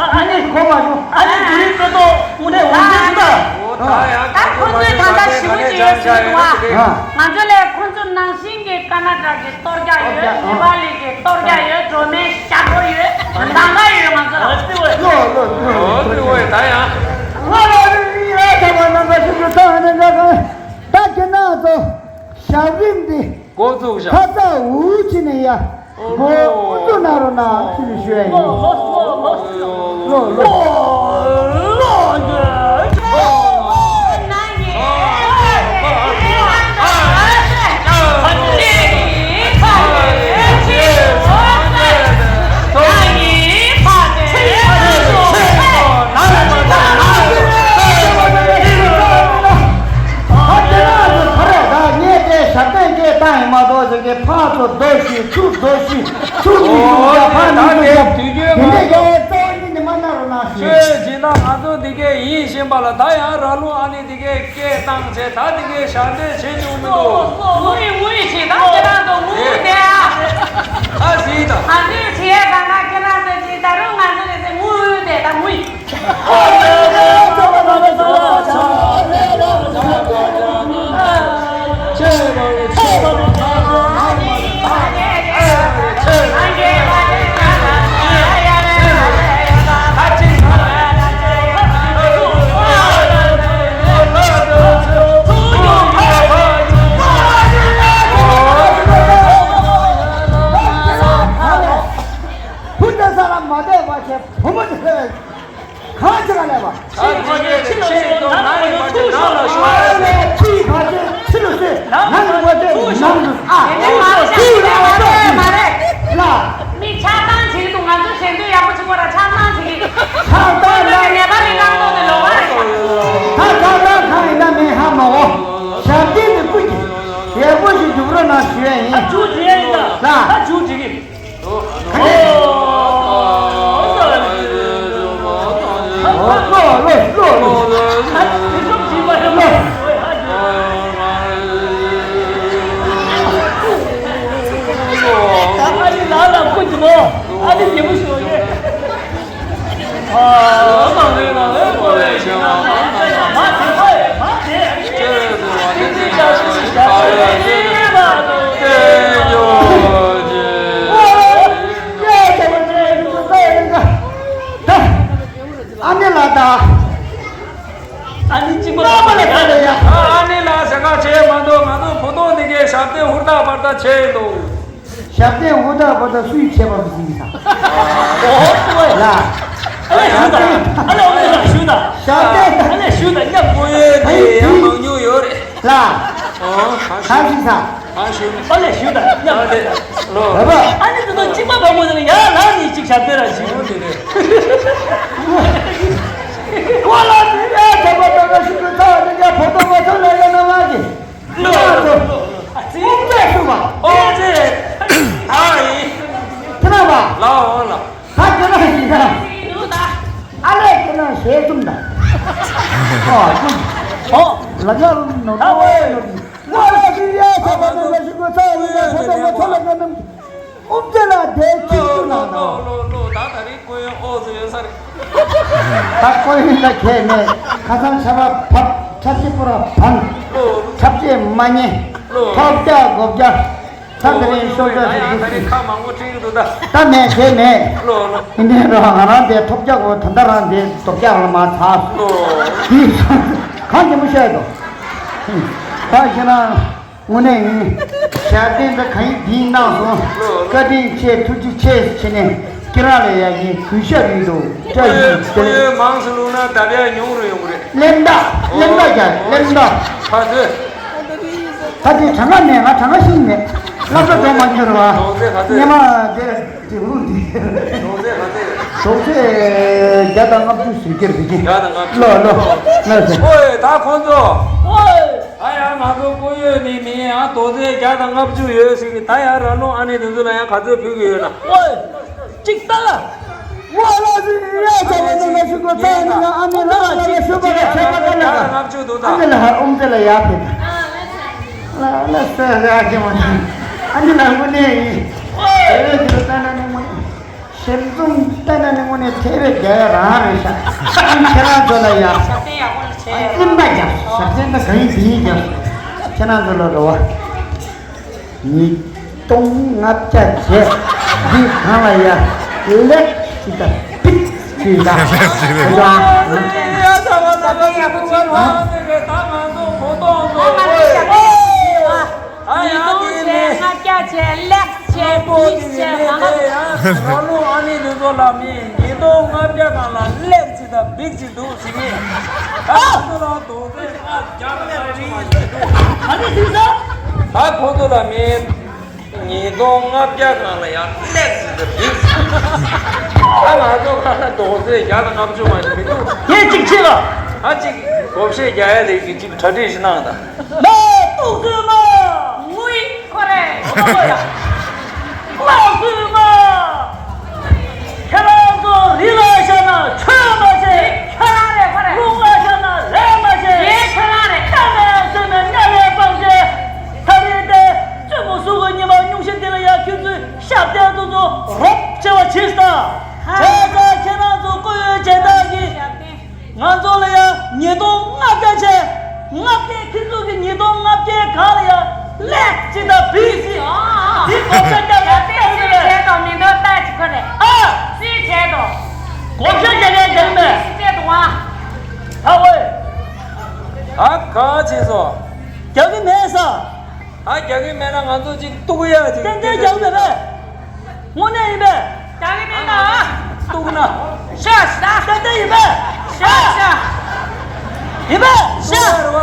ཨ་ནི་གོ་མ་བྱུང་། ཨ་ནི་དུ་རིགས་ཀྲོ་ཏོ་དངོས་གནས་འོ་འདི་ཞུ་ད། ད་ཁོ་ཚོས་ད་ལྟ་ཞུ་གི་ཡོད་ཞུ་གི་འདུག་ཨ། ང་ཚོ་ལས་ཁོ་ཚོ་ནང་བཞིན་གི་ཀ་ན་ཌ་གི་གཏོར་རྒྱག་ཡོད། ནེ་པ་ལི་གི་གཏོར་རྒྱག་ཡོད། སྒྲོལ་མའི་ཞབས་བྲོ་ཡོད། གདམ་ག་ཡོད་ང་ཚོ་ལ། ལོ་ལོ་ལོ། ཨོ་ཙི་ཝེ་ད་ཡང་། ང་ལ་ཡ་ད་བ་ན་ང་ཞུ་གི་ད་ནི་ང་ག་ད་ཁྱེད་རང་ཚོ་ཞབས་རིམ་འདི་འགོ་བཙུགས་ཤག་ཁ་ཚ་འུ་ཅི་ནས་ཡ་འགོ་བཙུགས་གནང་རོགས་གནང་ཞེས་ཞུ་ཡ་ཡིན། ལོ་ལོ། ཕར་ཚུར་རྡོ་ཞིག་ཚུར་རྡོ་ཞིག་ཚུར་མི་འདུག་ཕར་མི་འདུག་དེ་འདྲའི་གི་གཙོ་བོ་འདི་ནི་མ་གནང་རོགས་གནང་ཞུ། ཡིན་པ་ལ། ད་ཡང་ར་ལུང་ཨ་ནེ་དེ་གས་སྐད་བཏང་བྱས། ད་དེ་གས་ཞབས་འདྲེན་བྱེད་མྱོང་མི་འདུག་ངུ་ཡི་ངུ་ཡི་བྱེད་ད་ཁྱེད་རང་ཚོ་ངུ་ཨེ། དེ་ཨ། ཨ་ཟིག་ད། ང་ཚོས་བྱེད་ཡ་གང་ག་ཁྱེད་རང་ཚོས་བྱེད། ད་རུང་ང་ཚོ་རེ་ཟེར་ངུ་ཡོད་དེ་ད་ངུ་ཡི། བུ་དེ་ས་ལ་མ་བསྡད་པ་བྱས་བུ་མོ་དེ་ལ་གང་ཅི་ག་ལས་པ། ཨ་ནི་ཁྱི་ཕ་ཆེ་ཆེ་དང་ནང་ནས་ཕ་ཆེ་ནང་ལ་ཤོར་བ་རེད། ཁྱི་ཕ་ཆེ་ཕྱི་ལ་སོས་ནང་གི་ཕ་ཆེ་ནང་དུ་ཨ། ཁྱི་ལ་ཨ་ལ། མི་ཆགས་སྡང་བྱེད་ཀྱི་འདུག་ང་ཚོ་ཞལ་འདོན་ཡག་པོ་བྱེད་དགོས་ར། ཆགས་སྡང་བྱེད་ཀྱི། ཆགས་སྡང་ལ་ནད་པ་རིགས་ནང་ཐོག་ནས་ལོག་པ་རེད། ད་ཆགས་སྡང་གང་ཡིན་ན་མེད་ཧ་མ་གོ། ཞབས་བརྟན་དེ་ཀུན་གྱིས་ཡག་པོ་ཞིག་འཇུག་རོགས་གནང་ཞུ་ཡ་ཡིན། ད་འཇུག་བྱེད་ཡ་ཡིན་ད། ད་འཇུག་བྱེད་ཀྱི། ཨ་ནེ་ལགས་ད། ཨ་ནེ་གཅིག་པ་ལགས་ལ་ཁ་ལ་ཡ། ཨ་ནེ་ལགས་ཟེར་ཁ་བྱས་མ་གཏོགས། ང་ཚོ་བུ་ཐོང་འདི་གའི་ཞབས་བརྟན་ཧུར་ཐག་བར་ཐག་བྱས་འདུག་ཞབས་བརྟན་ཧུར་ཐག་བར་ཐག་སུས་བྱས་པ་མི་ཤེས་ས། ཨོ་ལ། ཨ་ལས་ཞུ་ད། ཨ་ལས་ཨོ་ལས་ཞུ་ད། ཞབས་བརྟན། ཨ་ལས་ཞུ་ད་མཉམ། ཨོ་ཡོད་དེ་ཡང་མང་ཉུང་ཡོད་རེད། ལ། ཨོ་གང་ཞུ་ས། ཨ་ཞུ། ཨ་ལས་ཞུ་ད་མཉམ། ཨ་ལས་ལོ། ར་བ། ཨ་ནི་དེ་ཚོ་གཅིག་པ་བ་མོ་ཟེར་ནས་ཡང་ལག་གཉིས་གཅིག་ཞབས་བརྟན་ར་ཞུ། ཨོ་དེ་རེད། ཨོ་ལ་དེ་ཡ་ཁྱབ་པ་ད་ག་ཞུ་གི་ཚ་བ་དེ་ཡ་ཕོ་ཏོ་བ་ཚོ་ལ་ཡ་ན་མ་གི། ལོ་ལོ་ལོ། ཨ་ཙི། ཨོ་ཙི་ཤུ་བ། ཨོ་ཙི། ཨ་ཡི། དེ་ན་བ། ལ་ཨོ་ལ། ད་དེ་ན་ཞིག་ད། ཨ་ལས་དེ་ན་ཞེ་གསུམ་ད། ཨོ་ཀུན། ཨོ་ལ་ཡ་ལ་ནོ་ད་ཨོ་ལ་ནོ། ང་ལ་ཞུ་ཡ་ཆ་པ་ན་ཞུ་གོ་ཚ་ཡི་ན་ཕོ་ཏོ་ཕོ་ཏོ་ལ་ན་ནམ་ཨུམ་ཏེ་ལ་དེ་ཅིག་ཏུ་ན་ན། ལོ་ལོ་ལོ། ད་ད་རིང་ཀོ་ཡོན་ཨོ་ཟེར་ཡོད་ས་རེད། ད་ཀོ་ཡོན་ད་ཁྱེད་ནས་ཁ་སང་ཆ་པ་བབ་ཆབ་ཆེ་པོ་ར་བང་ཆབ་ཆེ་མ་ཉེ་ཐོབ་རྒྱ་སྒོ་རྒྱ། ད་དེ་རིང་ཤོག་ད་ཡང་ད་རིང་ཁ་མང་པོ་ཁྲིད་ཀྱི་འདུག་ད། ད་མེད་དེ་མེད། ལོ་ལོ། ཨིན་དེ་རོ་ང་རང་དེ་ཐོབ་རྒྱག་གོ་ད་ད་རང་དེ་ཐོབ་རྒྱག་ལ་མ་ཚ། ལོ། དེ་གང་དེ་མོ་བཤད་དོ། ད་ཁྱེད་རང་དངོས་གནས་ཡིན། ཞལ་བརྟན་ད་གང་ཡིན་དེ་གནང་སོང་། ལོ་ལོ། བཀའ་དྲིན་ཆེ། ཐུགས་རྗེ་ཆེ་ཟེར་ནས་ཁྱེད་རང་ལ་ཡ་ཡིན་གུས་ཞབས་ཡིན་འདུག་བཀྲ་ཤིས་བདེ་ལེགས། མང་སུ་ལུང་ན་ད་བས་ཉུང་རུ་ཡོང་གི་རེད། གླེན་རྟགས་གླེན་རྟགས་རྒྱག་གླེན་རྟགས། ཕ་ཚོས། ད་དེ་གྲངས་ཀ་མེད། ང་གྲངས་ཀ་ཤེས་མེད། བསླབ་གྲྭ་འགྲོ་མ་མྱོང་རེད་བ། རྡོག་རྫས་ག་ཚོད། སྙེ་མ་དེ་དེ་རུ་འདི། རྡོག་རྫས་ག་ཚོད། རྡོག་རྫས་བརྒྱ་དང་ལྔ་བཅུ་ཟེར་གྱི་རེད་ཅི། བརྒྱ་དང་ལྔ་བཅུ། ལོ་ལོ། ལོ་ཟེར། ཨོའི་ད་ཁོང་ཚོ། ཨོའི། ད་ཡང་ང་ཚོ་ཀོ་ཡོད་ནི་མིན་ཡང་རྡོག་རྫས་བརྒྱ་དང་ལྔ་བཅུ་ཡོད་ཟེར་གི། ད་ཡང་ར་ལུང་ཨ་ནེ་དེ་ཚོ་ལ་ཡང་ག་ཚོད་ཕུལ་གི་ཡོད་ན། ཨོའི། གཅིག་ལྟ་ལ། ཝ་ལ་ཟི་ཡ་ཚ་བ་ནི་ལ་ཤུ་གོ་ཚ་ནི་ལ་ཨ་ནི་ལ་ལ་ལ་ཤུ་བ་ལ་ཆ་བ་ལ་ལ། ཨ་ནི་ལ་ཧ་ཨོམ་ཏེ་ལ་ཡ་ཕེ། ལ་ལ་ས་ར་ཁེ་མ་ནི། ཨ་ནི་ལ་ངོ་ནེ་ཡི། ཨེ་རེ་ཇི་ལ་ཏ་ན་ནི་ངོ་ནེ། ཤེམ་ཙུང་ཏ་ན་ནི་ངོ་ནེ་ཐེ་བེ་རྒྱ་ཡ་རང་རེ་ཤ། ཨ་ནི་ཁྱེད་རང་ཚོ་ལ་ཡ། ཨ་ནི་མ་ཡ་ཤ་ཏེ་ན་ག་ཡི་དི་ཡི་ཡ། ཁྱེད་རང་ཚོ་ལ་རོ་བ། ཉིས་སྟོང་ལྔ་བརྒྱ་བྱས། འདི་གང་ལ་ཡ། ལེགས་ཅི་ད་པིག་ཅི་ད། ད་ང་ཚོ་བོ་ཏོང་ཚོ་ཨོ་ཡ། ཉིས་སྟོང་བྱས་ལྔ་བརྒྱ་བྱས་ལེགས་བྱས་པིག་བྱས་མ་ང་ཚོ། ཨ་ནི་འདི་ཚོ་ལ་མི་ཉིས་སྟོང་ལྔ་བརྒྱ་གང་ལ་ལེགས་ཅི་ད་པིག་ཅི་འདུག་ཟེར་གི། ཨ་ཁོ་ཚོ་ལ་རྡོག་རྫས་ལྔ་བརྒྱ་དང་ལྔ་བཅུ་མ་ཞིག་འདུག་ཨ་ནི་ཟིན་ས། ད་ཁོ་ཚོ་ལ་མི་ཉིས་སྟོང་ལྔ་བརྒྱ་གང་ལ་ཡང་ལེགས་ཟིན་ད་པིག་ཅི། ད་ང་ཚོ་གང་ལ་རྡོག་རྫས་བརྒྱ་དང་ལྔ་བཅུ་མ་ཞིག་མི་འདུག་ངས་གཅིག་བྱེད་ལ། ཨ་གཅིག་བགོ་བཤའ་རྒྱག་ཡ་ལས་ཀྱི་གཅིག་གྲ་སྒྲིག་ཞིག་གནང་དང་། ལ་ཏོག་ཙེ་མ། ངུ་ཡི་ཁོ་རེ། ལ་ཏོག་ཙེ་མ། ཁྱེད་རང་ཚོ་རི་ལ་བཞག་ན་ཆོས་མ་བྱེད། ཁྱོད་རང་རེད་ཁོ་རེ། ལུང་ལ་བཞག་ བྱས་ཙང་ཁྱེད་རང་ཚོ་བཀུར་འོས་བྱེད་སྟངས་ཀྱིས་ང་ཚོ་ལ་ཡང་ཉིས་སྟོང་ལྔ་བརྒྱ་བྱས། ལྔ་བརྒྱ། ཁྱེད་ཚོ་གི་ཉིས་སྟོང་ལྔ་བརྒྱ་གང་ལ་ཡང་ལེགས་ཅི་ད་བིས་ཡི་འདི་བགོ་བཤའ་རྒྱག་ཡ་ཡ་ཏན་སྲིད་བྱས་དང་མི་འདོད་ལྟ་ཅི་ཁོ་རེད། ཨ། སྲིད་བྱས་དང་། བགོ་བཤའ་རྒྱག་ཡ་རྒྱག་མེད། སྲིད་བྱས་དང་། ཧ་ཝེ། ཨ་ག་བྱས་སོ། རྒྱག་གི་མེད་ས། ཨ་རྒྱག་གི་མེད་ན་ང་ཚོ་ཅིག་གཏུག་ཡ་ཅིག་ཏན་ཏན་རྒྱག་མེད་པས། དངོས་གནས་ཡིན་པས། རྒྱག་གི་མེད་ན། གཏུག་ན། ཤ་ཤ། ཏན་ཏན་ཡིན་པས། ཤ་ཤ། ཡིན་པས། ཤ། རེད་བ།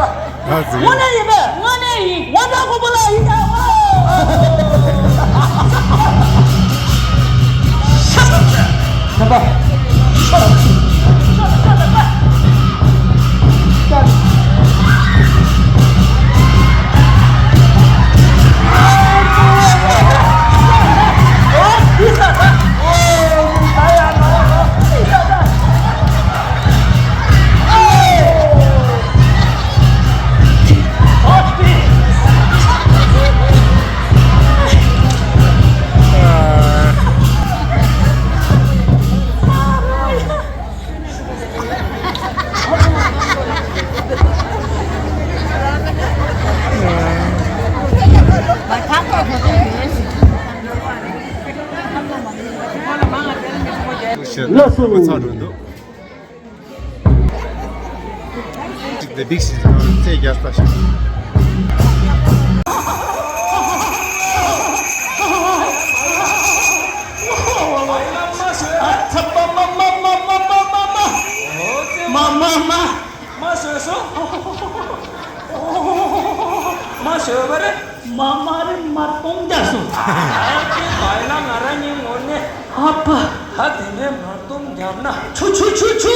དངོས་གནས་ཡིན་པས། དངོས་གནས་ཡིན། ཝ་ཏྲ་ཁོ་པོ་ལ་ཡིན་ཀྱང་། ཤ་ཤ། ལགས་སོ། ཅིག་དེ་འགྲིག་ཞིག་རྩེ་རྒྱག་ས་ཞིག་མ་མ་མ། མ་བཟོས་སོ། མ་བཟོས་པ་རེད། མ་མ་རེད། མ་སྟོང་རྒྱག་སོང་། ཨ་ཙི། བའི་ལ་ང་རང་གཉིས་ངོ་ནས། ཨ་ཕ། ད་དེ་འདྲའི་མ་སྟོང་རྒྱབ་ན། ཆུ་ཆུ་ཆུ་ཆུ།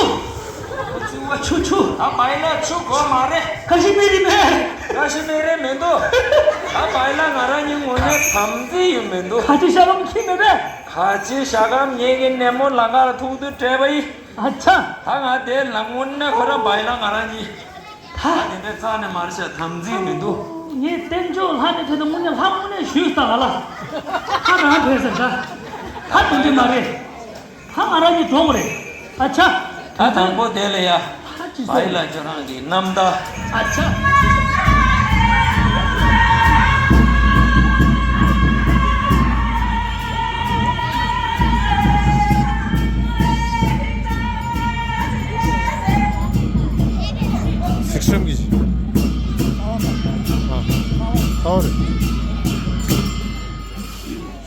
ཨ་ཙི་བ། ཆུ་ཆུ། ད་བའི་ལ་ཆུ་དགོས་མ་རེད། ཀ་ཤི་མིར་རི་མེད། ཀ་ཤི་མིར་རི་མི་འདུག་ད་བའི་ལ་ང་རང་གཉིས་ངོ་ནས་དམ་ཚིག་ཡོད་མི་འདུག་ཁ་ཆེ་ཤ་ལམ་ཁྱི་མེད་པས། ཁ་ཆེ་ཤ་ལམ་ངེད་ཀྱི་ནད་མོ་ལ་ཁར་ཐུག་དུས་སྤྲད་པ་ཡིན། ཨ་ཆ། ད་ང་དེ་ལ་དངོས་གནས་ཁོ་རང་བའི་ལ་ང་རང་གཉིས། ད་དེ་འདྲའི་རྩ་ནས་མ་རེད་ཤག་དམ་ཚིག་མི་འདུག་ངས་བསྟན་འཇོག་ལྷ་ནས་ཐོན་ཏེ་དངོས་གནས་ལྷ་དངོས་གནས་ཞུས་ས་ང་ལ། ད་རང་ཕེབས་ཟེར་ད། ད་དེ་འདྲ་མ་རེད། ད་ང་རང་གཉིས་འགྲོ་དགོས་རེད། ཨ་ཆ། ད་དང་པོ་དེ་ལ་ཡ། ད་ཅི་བའི་ལ་ཁྱོད་རང་གི་རྣམ་ཐར། ཨ་ཆ། སིག་སམ་གྱི། ཨ། ཨོ་རེད།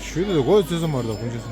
ཞུས་ཏེ་གོ་ཚོད་ཙམ་མ་རེད་ད་ཁོང་ཚོས།